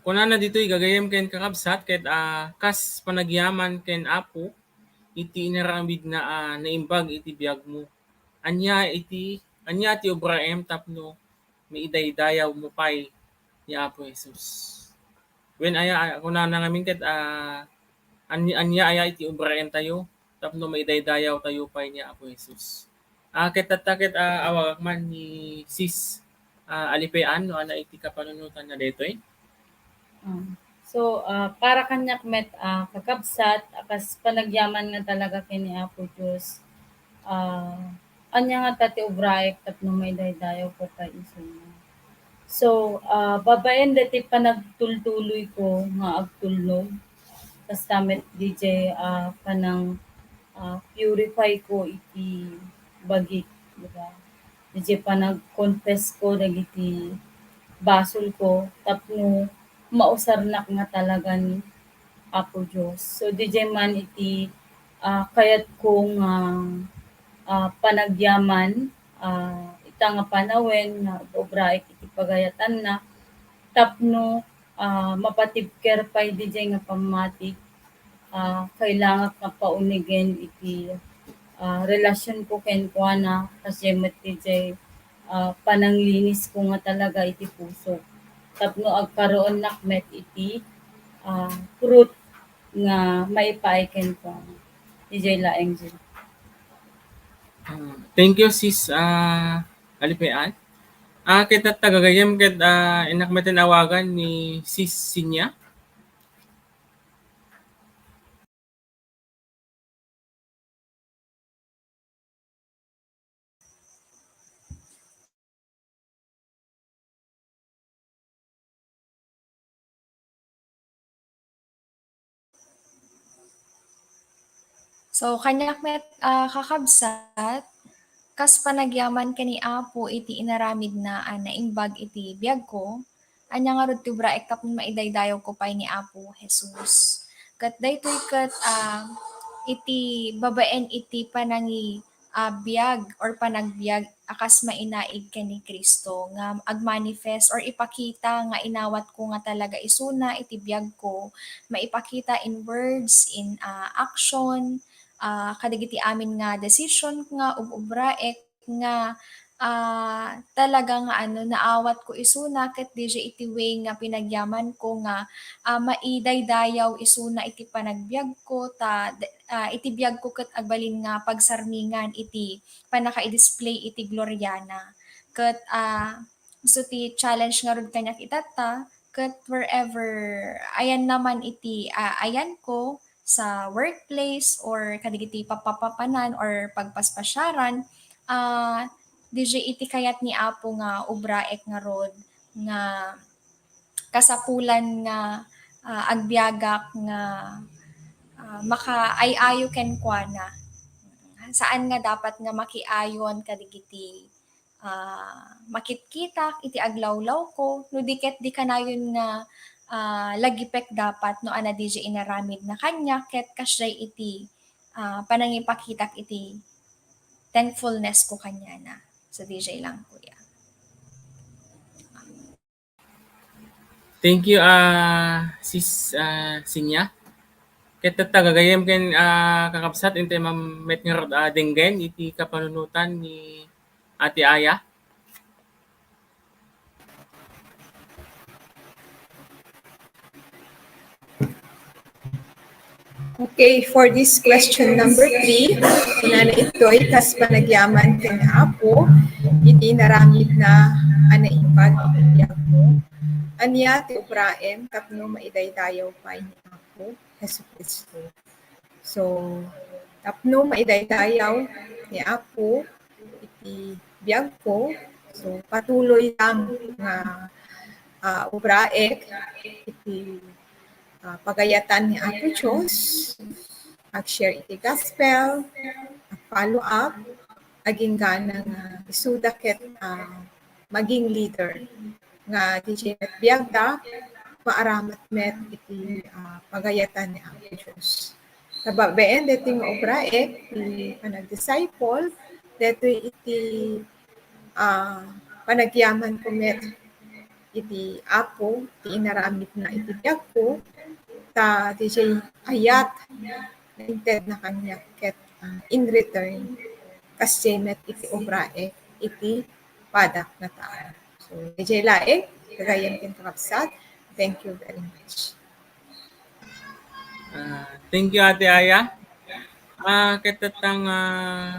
Kunana ditoy gagayyem ken kakabsat, ket, ah, kas panagyaman ken Apo, iti inaramidna a naimbag iti biagmo. Ania iti, ania ti obraem tapno maidaydayawmo pay ni Apo Jesus? Wen aya, a-, kunana ngamin ket, ah, ania, ania aya iti obraentayo tapno maidaydayawtayo pay ni Apo Jesus? Ah, ket tatta ket, ah, awagak man ni Sis, ah, Alipean no ania iti kapanunotanna daytoy. Ah, so, ah, para kaniak met, ah, kakabsat, a kas panagyaman nga talaga ken ni Apo Dios, ah, ania ngata ti obraek tapno maidaydayaw ko pay isuna? So, ah, babaen daytoy panagtultuloyko nga agtulnog, kasta met diay, ah, panang, ah, purify ko iti bagik, di ba? Diay panag-confess ko dagiti basolko tapno mausarnak nga talaga ni Apo Dios. So, diay man iti, ah, kayatko nga, ah, panagyaman, ah, ita nga panawen nga obraek iti pagayatanna tapno, ah, mapatibker pay diay nga pammati, ah, kailangak nga paunigen iti, ah, relasionko kenkuana, kasdiay met diay, ah, pananglinisko nga talaga iti puso tapno agkaroonnak met iti, ah, fruit nga maipaay kenkuana. Diay laeng, Jim. Ah, thank you, Sis, ah, Alipean. Ah, ket tatta gagayyem ket, ah, innak met ti awagan ni Sis Sinya. So, kaniak met, ah, kakabsat, kas panagyaman ken ni Apo iti inaramidna a naimbag iti biagko, ania ngarud ti ubraek tapno maidaydayawko pay ni Apo Jesus. Ket daytoy ket, ah, iti babaen iti panangi-, ah, biag or panagbiag a kas mainaig ken ni Cristo nga agmanifest or ipakita nga inawatko nga talaga isuna iti biagko, maipakita in words, in, ah, action, ah, kadagiti amin nga decision nga ub-ubraek nga, ah, talaga nga ano, naawatko isuna ket D J iti way nga pinagyamanko nga, ah, maidaydayaw isuna iti panagbiagko ta, ah, iti biagko ket agbalin nga pagsarmingan iti pannaka-i-display iti gloriana. Ket, ah, so ti challenge ngarud kaniak itatta, ket wherever ayanna man iti, ah, ayanko, sa workplace or kadagiti papapapanan or pagpaspasiaran, ah, D J iti kayat ni Apo nga ubraek ngarud nga kasapulan nga, ah, agbiagak nga, ah, makaay-ayo kenkuana. Saan nga dapat nga makiayon kadagiti, ah, makitkitak iti aglawlawko, no di ket di kanayon nga, ah, lagipek dapat no ania D J inaramidna kaniak ket kasdiay iti, ah, panangipakitak iti thankfulness ko kaniana. So, D J lang, kuya. Thank you, ah, Sis, ah, Sinya. Ket tatta, gagayyem ken, ah, kakabsat, intay mammet ngarud a denggen iti kapanunotan ni Ate Aya. Okay, for this question number three, kunana itoy, kas panagyaman ken ni Apo, iti inaramidna a naimbag iti biagmo. Ania ti ubraem tapno maidaydayaw pay ni Apo Jesu-Cristo? So, tapno maidaydayaw ni Apo iti biagko, so, patuloy lang nga, ah, ubraek iti, ah, pagayatan ni Apo Dios, ag-share iti gospel, ag-follow up, agingga nga isuda ket, ah, maging leader nga D J met biagda, maaramat met iti, ah, pagayatan ni Apo Dios. Ta babaen daytoy nga ubraek ti panagdisciple, daytoy iti, ah, panagyamanko met iti Apo ti inaramidna iti biagko, ta D J ayat nga intedna kaniak ket, ah, in return, kasdiay met iti ubraek iti padak nga tao. So, D J laeng, gagayyem ken kakabsat, thank you very much. Ah, thank you, Ate Aya. Ah, ket tatta nga, ah,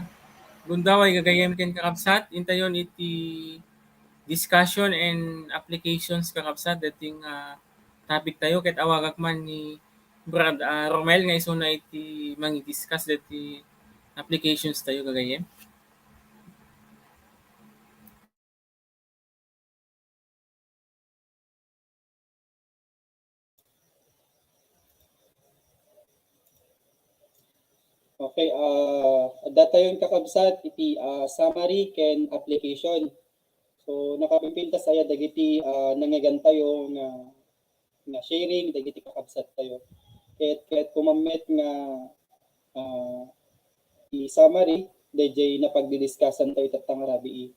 gundaway gagayyem ken kakabsat, intayon iti discussion and applications, kakabsat, daytoy nga, ah, topic tayo, ket awagak man ni Brad, ah, Romel nga isuna iti mangi-discuss daytoy applications tayo, gagayyem. Okay, ah, adda tayon kakabsat iti, ah, summary ken application. So, nakapipintas aya dagiti, ah, nangngegan tayo nga, nga sharing dagiti kakabsat tayo. Ket, ket kumammet nga, ah, i-summary dayjay napagdidiscussan tayo tatta nga rabii.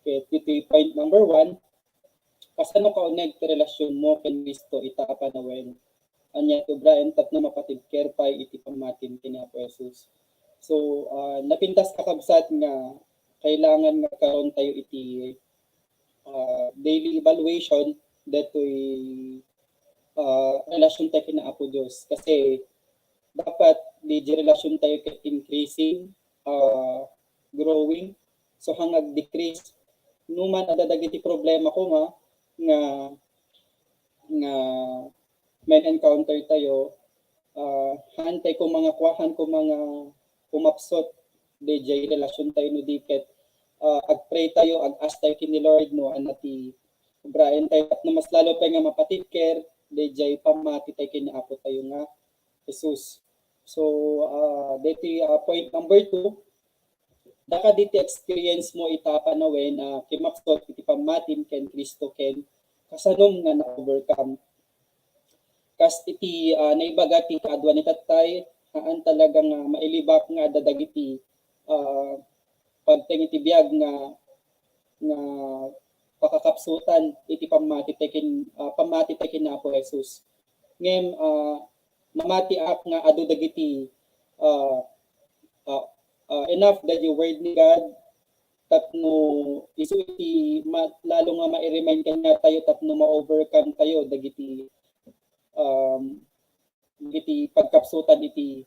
Ket iti point number one, kasano kauneg ti relasionmo ken Cristo ita a panawen? Ania ti ubraem tapno mapatibker pay iti pammatim ken ni Apo Jesus? So, ah, napintas kakabsat nga kailangan nga agkaroon tayo iti, ah, daily evaluation daytoy, ah, relasion tayo ken Apo Dios. Kasi dapat dayjay relasion tayo ket increasing, ah, growing. So, hangag decrease. No man adda dagiti problema ko nga, nga, nga may encounter tayo, ah, haan tayo koma nga kua, haan koma nga umapsot dayjay relasion tayo no di ket, ah, ag-pray tayo, ag-ask tayo ken ni Lord no ania ti ubraen tayo tapno mas lalo pay nga mapatibker dayjay pammati tayo ken ni Apo tayo nga Jesus. So, ah, deti, ah, point number two, daka diti experience mo ita panawen a kimaksot iti pammatim ken Cristo ken kasanom nga na-overcome. Kas iti, ah, naibaga ti kaadua ni tattay, haan talaga nga mailibak nga adda dagiti, ah, pagteng iti biag nga, nga pakakapsutan iti pammati tayo ken, ah, pammati tayo ken Apo Jesus. Ngem, ah, mamatiak nga adu dagiti, ah, ah, ah, enough dagiti word ni God tapno isu iti ma-, lalo nga ma-remind kaniatayo tapno ma-overcome tayo dagiti, um, iti pagkapsutan iti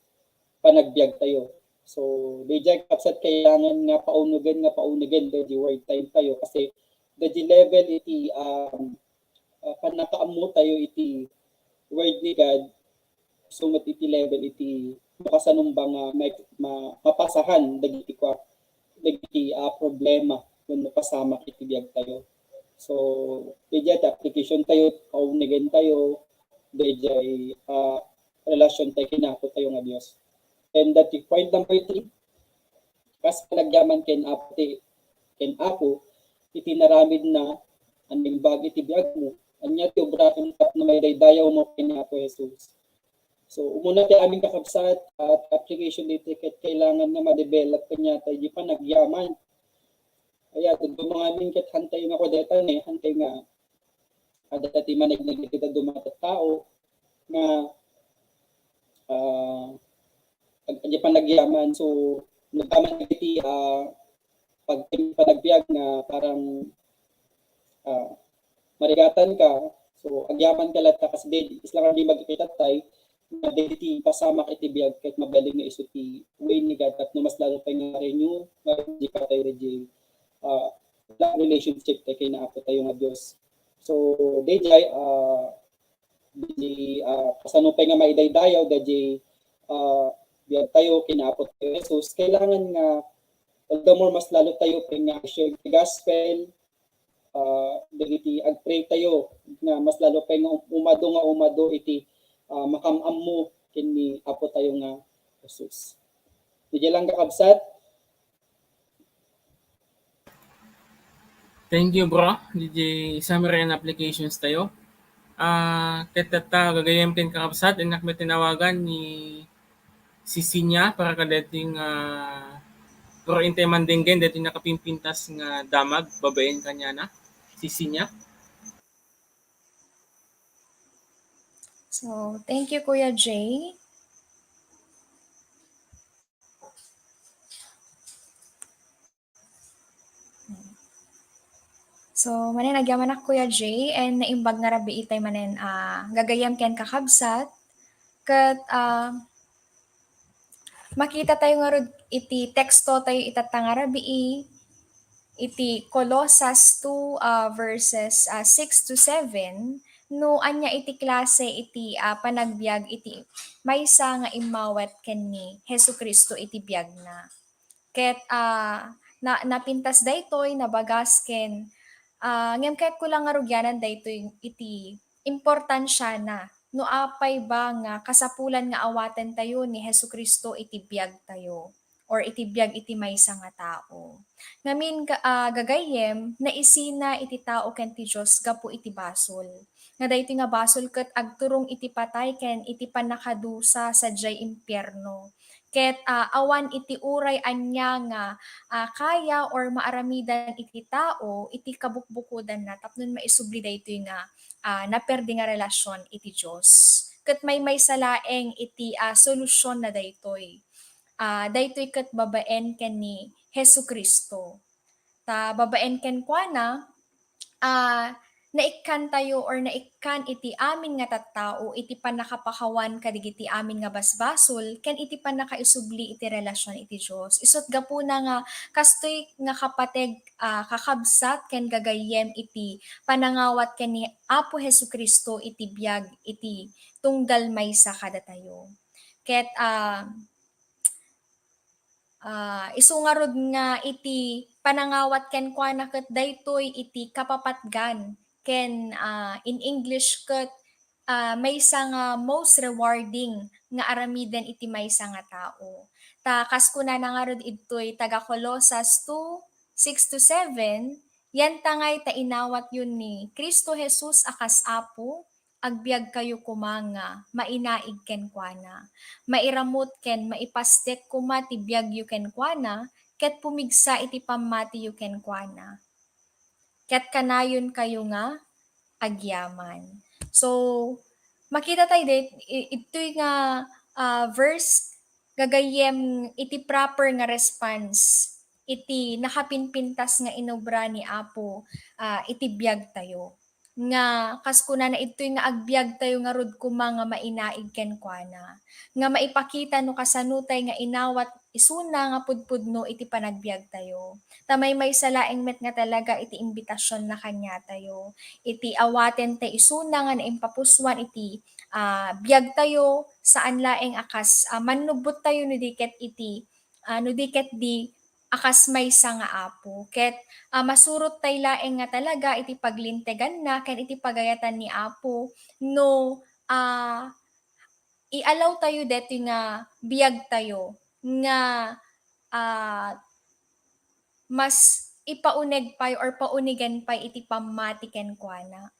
panagbiag tayo. So, daydiay, kakabsat, kailangan nga paunegen nga paunegen dagiti word time tayo kasi dagiti level iti, um, ah, pannakaammo tayo iti word ni God, isu met iti level iti makasanumba nga ma-, ma-, mapasahan dagiti kua-, dagiti, ah, problema wenno pasamak iti biag tayo. So, daydiay ti application tayo, kaunegen tayo, daydiay, ah, relasyon tayo ken Apo tayo nga Dios. And that point number three, kas panagyaman ken Apo ti, ken Apo, iti naramidna a naimbag iti biagmo, ania ti obraen tapno maidaydayaw mo ken Apo Jesus? So, umuna ti amin, kakabsat, at application dito ket kailangan nga ma-develop kaniatayo ti panagyaman. Aya, dadduma ngamin ket hantay nga kudeta ne, hantay nga adda ti managnagan iti dadduma a tattao nga, ah, ag-, adi panagyaman. So, nagyaman dagiti, ah, pag-, panagbiag nga parang, ah, marigatan ka. So, agyaman ka latta kasi di, isla nga di magkakita tay, nga dagiti pasamak iti biag ket mabalin nga isu ti way ni God tapno mas lalo pay nga ma-renew, nga di pa tayo di, ah, relationship tayo ken Apo tayo nga Dios. So, daydiay, ah, di, ah, kasano pay nga maidaydayaw daydiay, ah, biag tayo ken Apo tayo Jesus, kailangan nga all the more mas lalo tayo pay nga share the gospel, ah, dagiti ag-pray tayo nga mas lalo pay nga umado nga umado iti, ah, makam-ammo ken ni Apo tayo nga Jesus. Daydiay lang, kakabsat. Thank you, bro. Daydiay summary and applications tayo. Ah, ket tatta, gagayyem ken kakabsat, innak met tinawagan ni Sisinya para kadaytoy nga, ah, pero intay mandenggen daytoy nakapimpintas nga damag babaen kaniana. Sisinya. So, thank you, Kuya Jay. So, manen, agyamanak, Kuya Jay, and naimbag nga rabii tay manen, ah, gagayyem ken kakabsat. Ket, ah, makita tayo ngarud iti teksto tayo itatta nga rabii, iti Colosas two, ah, verses, ah, six to seven, no ania iti klase iti, ah, panagbiag iti maysa nga immawat ken ni Jesu-Cristo iti biagna. Ket, ah, na-, napintas daytoy, nabagas ken, ah, ngem kayatko lang nga rugianan daytoy iti importansiana no apay ba nga kasapulan nga awaten tayo ni Jesu-Cristo iti biag tayo or iti biag iti maysa nga tao. Ngamin, ga-, ah, gagayyem, naisina iti tao ken ti Dios gapu iti basol. Nga daytoy nga basol ket agturong iti patay ken iti pannakadusa sadiay impierno. Ket, ah, awan iti uray ania nga, ah, kaya or maaramidan iti tao iti kabukbukodanna tapno maisubli daytoy nga, ah, naperdi nga relasion iti Dios. Ket maymaysa laeng iti, ah, solusionna daytoy. Ah, daytoy ket babaen ken ni Jesu-Cristo. Ta babaen kenkuana, ah, naikkantayo or naikkan iti amin nga tattao iti pannakapakawan kadagiti amin nga basbasol ken iti pannakaisubli iti relasion iti Dios. Isut' gapuna nga kastoy nga kapateg, ah, kakabsat ken gagayyem iti panangawat ken ni Apo Jesu-Cristo iti biag iti tunggal maysa kadatayo. Ket, ah, Ah, isu ngarud nga iti panangawat kenkuana ket daytoy iti kapapatgan ken, ah, in English ket, ah, maysa nga most rewarding nga aramiden iti maysa nga tao. Ta kas kunana ngarud idtoy taga Colosas two, six to seven, "Yantangay ta inawatyo ni Cristo Jesus a kas Apo, agbiagkayo koma nga mainaig kenkuana. Mairamut ken maipasdek koma ti biagyo kenkuana, ket pumigsa iti pammatiyo kenkuana. Ket kanayonkayo nga agyaman." So, makita tayo dit, i-, itoy nga, ah, verse, gagayyem iti proper nga response iti nakapimpintas nga inobra ni Apo, ah, iti biag tayo. Nga kas kunana, idtoy nga agbiag tayo ngarud koma nga mainaig kenkuana, nga maipakita no kasano tay nga inawat isuna nga pudpudno iti panagbiag tayo. Ta maymaysa laeng met nga talaga iti imbitasyon na kaniatayo, iti awaten tay isuna nga naimpapusuan iti, ah, biag tayo, saan laeng a kas, ah, mannubbot tayo no di ket iti, ah, no di ket di a kas maysa nga Apo. Ket, ah, masurot tay laeng nga talaga iti paglinteganna ken iti pagayatan ni Apo no, ah, i-allow tayo detoy nga biag tayo nga, ah, mas ipauneg pay or paunigen pay iti pammati kenkuana.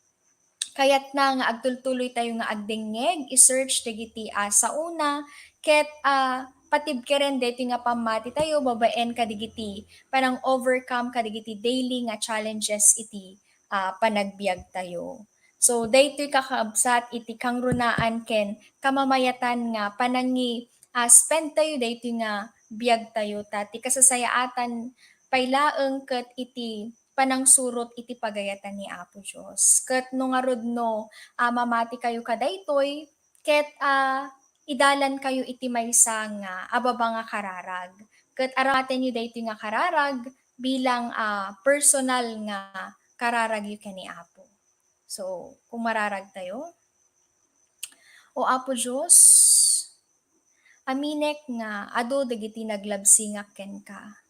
Kayatna nga agtultuloy tayo nga agdengngeg, i-search dagiti, ah, saona, ket, ah, patibkeren daytoy nga pammati tayo babaen kadagiti panang-overcome kadagiti daily nga challenges iti, ah, panagbiag tayo. So, daytoy kakabsat iti kangrunaan ken kamamayatan nga panangi-, ah, spend tayo daytoy nga biag tayo, ta ti kasasayaatan pay laeng ket iti panangsurot iti pagayatan ni Apo Dios. Ket no ngarud no, ah, mamati kayo kadaytoy, ket, ah, idalan kayo iti maysa nga ababa nga kararag. Ket aramatenyo daytoy nga kararag bilang, ah, personal nga kararagyo ken ni Apo. So, kumararag tayo. O Apo Dios, aminek nga adu dagiti naglabsingak kenka.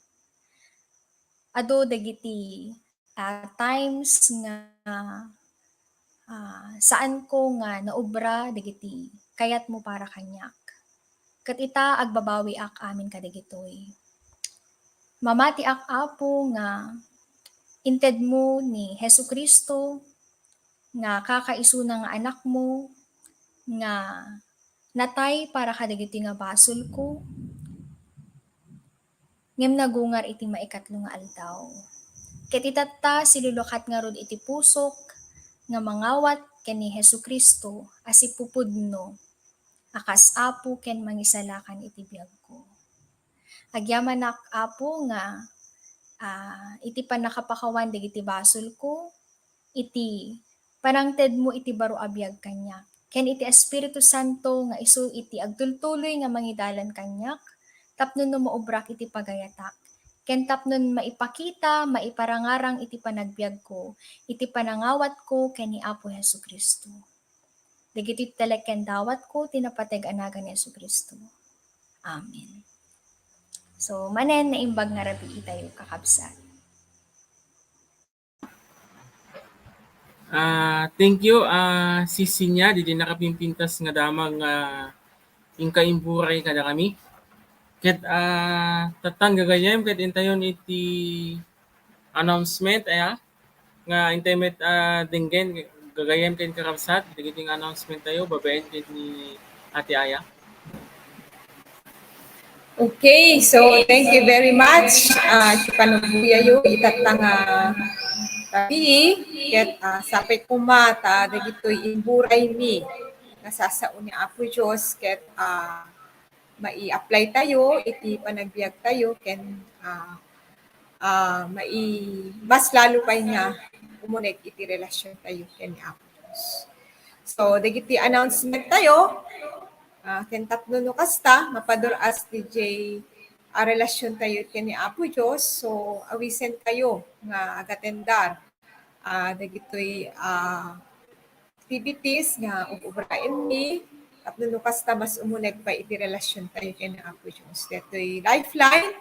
Adu dagiti, ah, times nga, ah, saanko nga naobra dagiti kayatmo para kaniak. Ket ita, agbabawiak amin kadagitoy. Mamatiak, Apo, nga intedmo ni Jesu-Cristo nga kakaisuna nga Anakmo nga natay para kadagitoy nga basolko, ngem nagungar iti maikatlo nga aldaw. Ket itatta, silulukat ngarud iti pusok nga mangawat ken ni Jesu-Cristo a sipupudno a kas Apo ken Mangisalakan iti biagko. Agyamanak, Apo, nga, ah, iti pannakapakawan dagiti basolko, iti panangtedmo iti baro a biag kaniak, ken iti Espiritu Santo nga isu iti agtultuloy nga mangidalan kaniak, tapno no maubrak iti pagayatak, ken tapno maipakita, maiparangarang iti panagbiagko, iti panangawatko ken ni Apo Jesu-Cristo. Dagitoy talek ken dawatko ti napateg a nagan ni Jesu-Cristo. Amen. So, manen naimbag nga rabii tayo, kakabsat. Ah, thank you, ah, Sis Sinya, didi nakapimpintas nga damag nga inka imburay kadakami. Ket, ah, tattan gagayyem ket intayon iti announcement, aya, nga intay met, ah, denggen, gagayyem ken kakabsat, dagiti nga announcement tayo, babaen ken ni Ate Aya. Okay, so thank you very much. Ah, iti panagbuyayo, itatta nga rabii, ket, ah, sapay koma ta dagitoy imburay mi nga sasao ni Apo Dios, ket, ah, mai-apply tayo iti panagbiag tayo, ken, ah, ah, mai-, mas lalo pay nga umuneg iti relasyon tayo ken ni Apo Dios. So, dagiti announcement tayo, ah, ken tapno no kasta, mapadur-as ti jay, ah, relasyon tayo ken ni Apo Dios. So, awisen tayo nga agatendar, ah, dagitoy, ah, activities nga ug-ubraenmi, tapno no kasta mas umuneg pay iti relasyon tayo ken ni Apo Dios. Detoy Lifeline,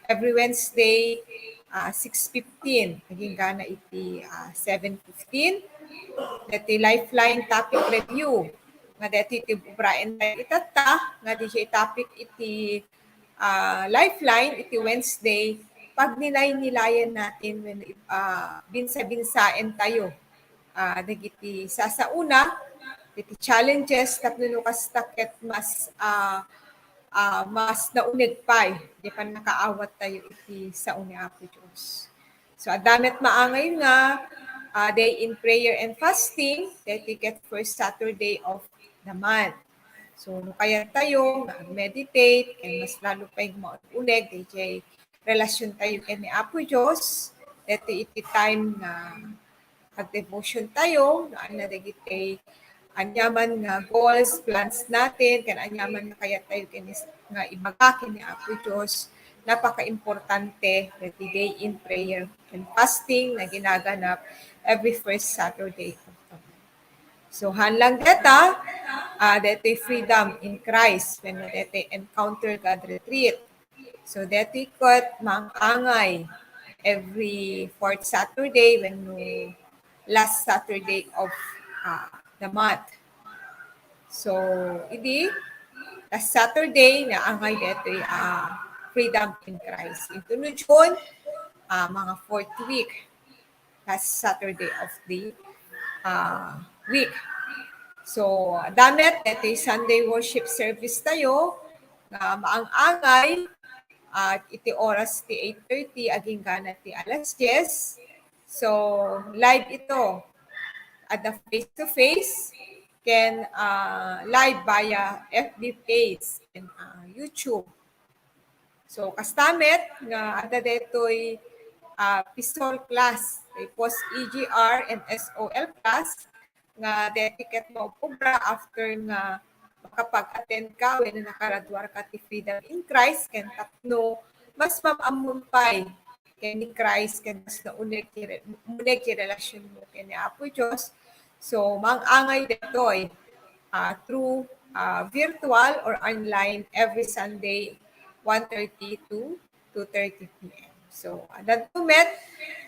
every Wednesday, ah, six fifteen, agingga na iti, ah, seven fifteen. deti Lifeline topic review. Nga deti ti ubraentayo itatta, nga diay topic iti, ah, Lifeline iti Wednesday, pagnilaynilay natin, ah, binsa-binsaentayo, ah, dagiti sasaona, dagiti challenges, tapno no kasta ket mas, ah, ah, mas nauneg pay, diay pannakaawattayo iti sao ni Apo Dios. So, adda met maangay nga, ah, Day in Prayer and Fasting, deti ket first Saturday of the month. So, no kayattayo nga meditate, ken mas lalo pay nga maun-uneg, daydiay relasiontayo ken ni Apo Dios, deti iti time nga pag-devotiontayo, no, ania dagiti aniaman nga goals, plans natin, ken aniaman nga kayattayo ken is-, nga ibaga ken ni Apo Dios, napakaimportante dagiti Day in Prayer and Fasting nga ginaganap every first Saturday of the month. So, haan lang deta, ah, deti Freedom in Christ, wenno deti Encounter God Retreat. So, deti ket maang-angay every fourth Saturday wenno last Saturday of, ah, the month. So, idi last Saturday, naangay detoy, ah, Freedom in Christ. Into no June, ah, mga fourth week, last Saturday of the, ah, week. So, adda met, deti Sunday worship service tayo, nga maang-angay, at iti oras ti eight thirty, agingga na ti alas dies. So, live ito. Adda face-to-face, ken, ah, live via F B page and, ah, YouTube. So, kasta met nga adda detoy, ah, P S O L class, tapos E G R and S O L class, nga deti ket maupobra after nga makapag-attend ka wenno nakaraduar ka ti Freedom in Christ, ken tapno mas maam-ammom pay ken ni Christ, ken mas nauneg ti re-, uneg ti relasionmo ken ni Apo Dios. So, maang-angay detoy, ah, through, ah, virtual or online every Sunday, one thirty to two thirty P M. So, addanto met,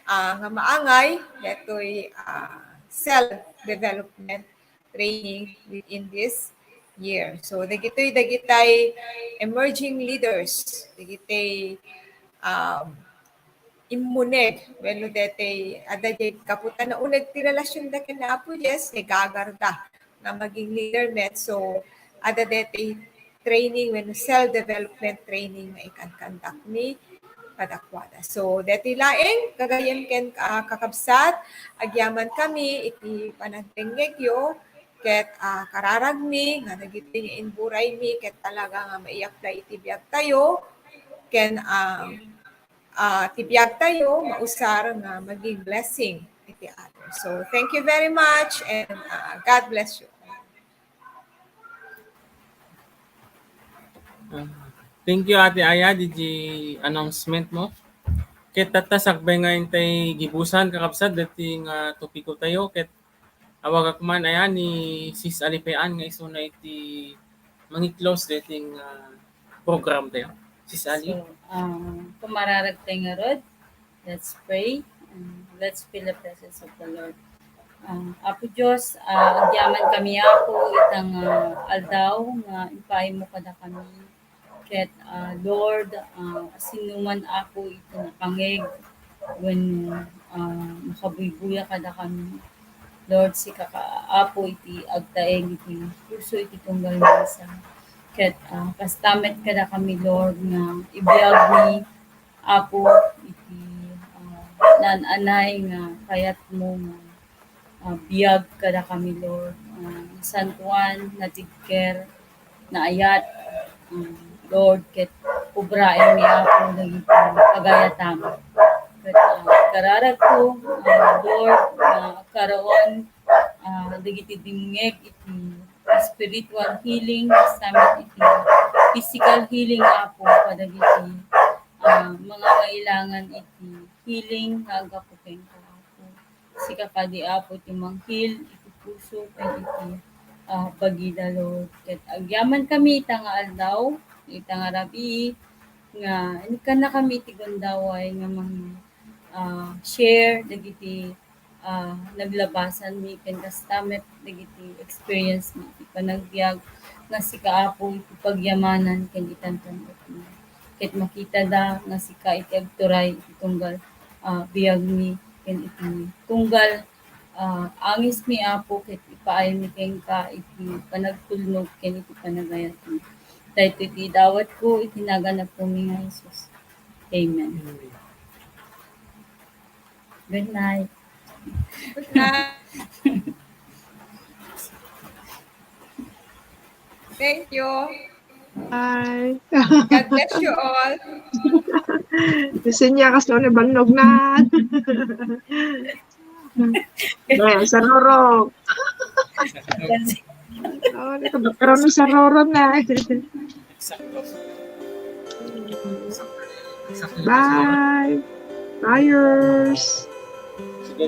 ah, nga maangay detoy, ah, self-development training within this year. So, dagitoy, dagitay emerging leaders, dagitay, um, immuneg, wenno detay, adda diay gapu ta nauneg ti relasionda ken ni Apo Dios, nga agagarda nga maging leader met. So, adda detay training wenno self-development training nga ikan-conduct mi kadakuada. So, deti laeng, gagayyem ken, ah, kakabsat, agyaman kami iti panagdengngegyo, ket, ah, kararagmi nga dagiti nga imburaymi ket talaga nga mai-apply iti biagtayo, ken, ah, ah, ti biagtayo mausar nga maging blessing iti others. So, thank you very much and, ah, God bless you. Ah, thank you, Ate Aya, didi announcement mo. Ket tatta, sakbay nga intay gibusan, kakabsat, deti nga topiko tayo, ket awagak man aya ni Sis Alipean nga isuna iti mangi-close deti nga program tayo. Sis Ali? So, ah, kumararag tayo ngarud. Let's pray. Um, let's feel the presence of the Lord. Ah, Apo Dios, ah, agyaman kami, Apo, ita nga aldaw nga impaaymo kadakami. Ket, ah, Lord, ah, asinoman, Apo, iti napangeg wenno, ah, makabuybuya kadakami, Lord, sika ka, Apo, iti agtaeng iti puso iti tunggal maysa. Ket, ah, kasta met kadakami, Lord, nga ibiagmi, Apo, iti, ah, naan-anay nga kayatmo nga, ah, biag kadakami, Lord. Ah, santuan, natigker, naayat, ah, Lord, ket obraenmi, Apo, dagiti pagayatam. Ket, ah, kararagko, ah, Lord, nga agkaroon, ah, dagiti dimngeg iti spiritual healing, kasta met iti physical healing, Apo, kadagiti, ah, mangangailangan iti healing nga aggapu kenka, Apo. Sika kadi, Apo, ti mangheal iti puso ken iti, ah, bagida, Lord. Ket agyaman kami ita nga aldaw, ita nga rabii, nga inikkanna kami iti gundaway nga mang, ah, share dagiti, ah, naglabasanmi ken kasta met dagiti experience mi iti panagbiag nga sika, Apo, iti pagyamanan ken itantan-okmi. Ket makitada nga sika iti agturay iti tunggal, ah, biagmi ken iti tunggal, ah, angismi, Apo, ket ipaaymi kenka iti panagtulnog ken iti panagayatmi. Daytoy ti idawatko iti nagan Apomi nga Jesus. Amen. Good night. Good night. Thank you. Bye. God bless you all. Bisan niya, kas no, nabangnog na. Ayan, sa Roro. Oh, nakabakaro na sa Roro na. Sakto. Sakto. Bye. Buyers. Sige,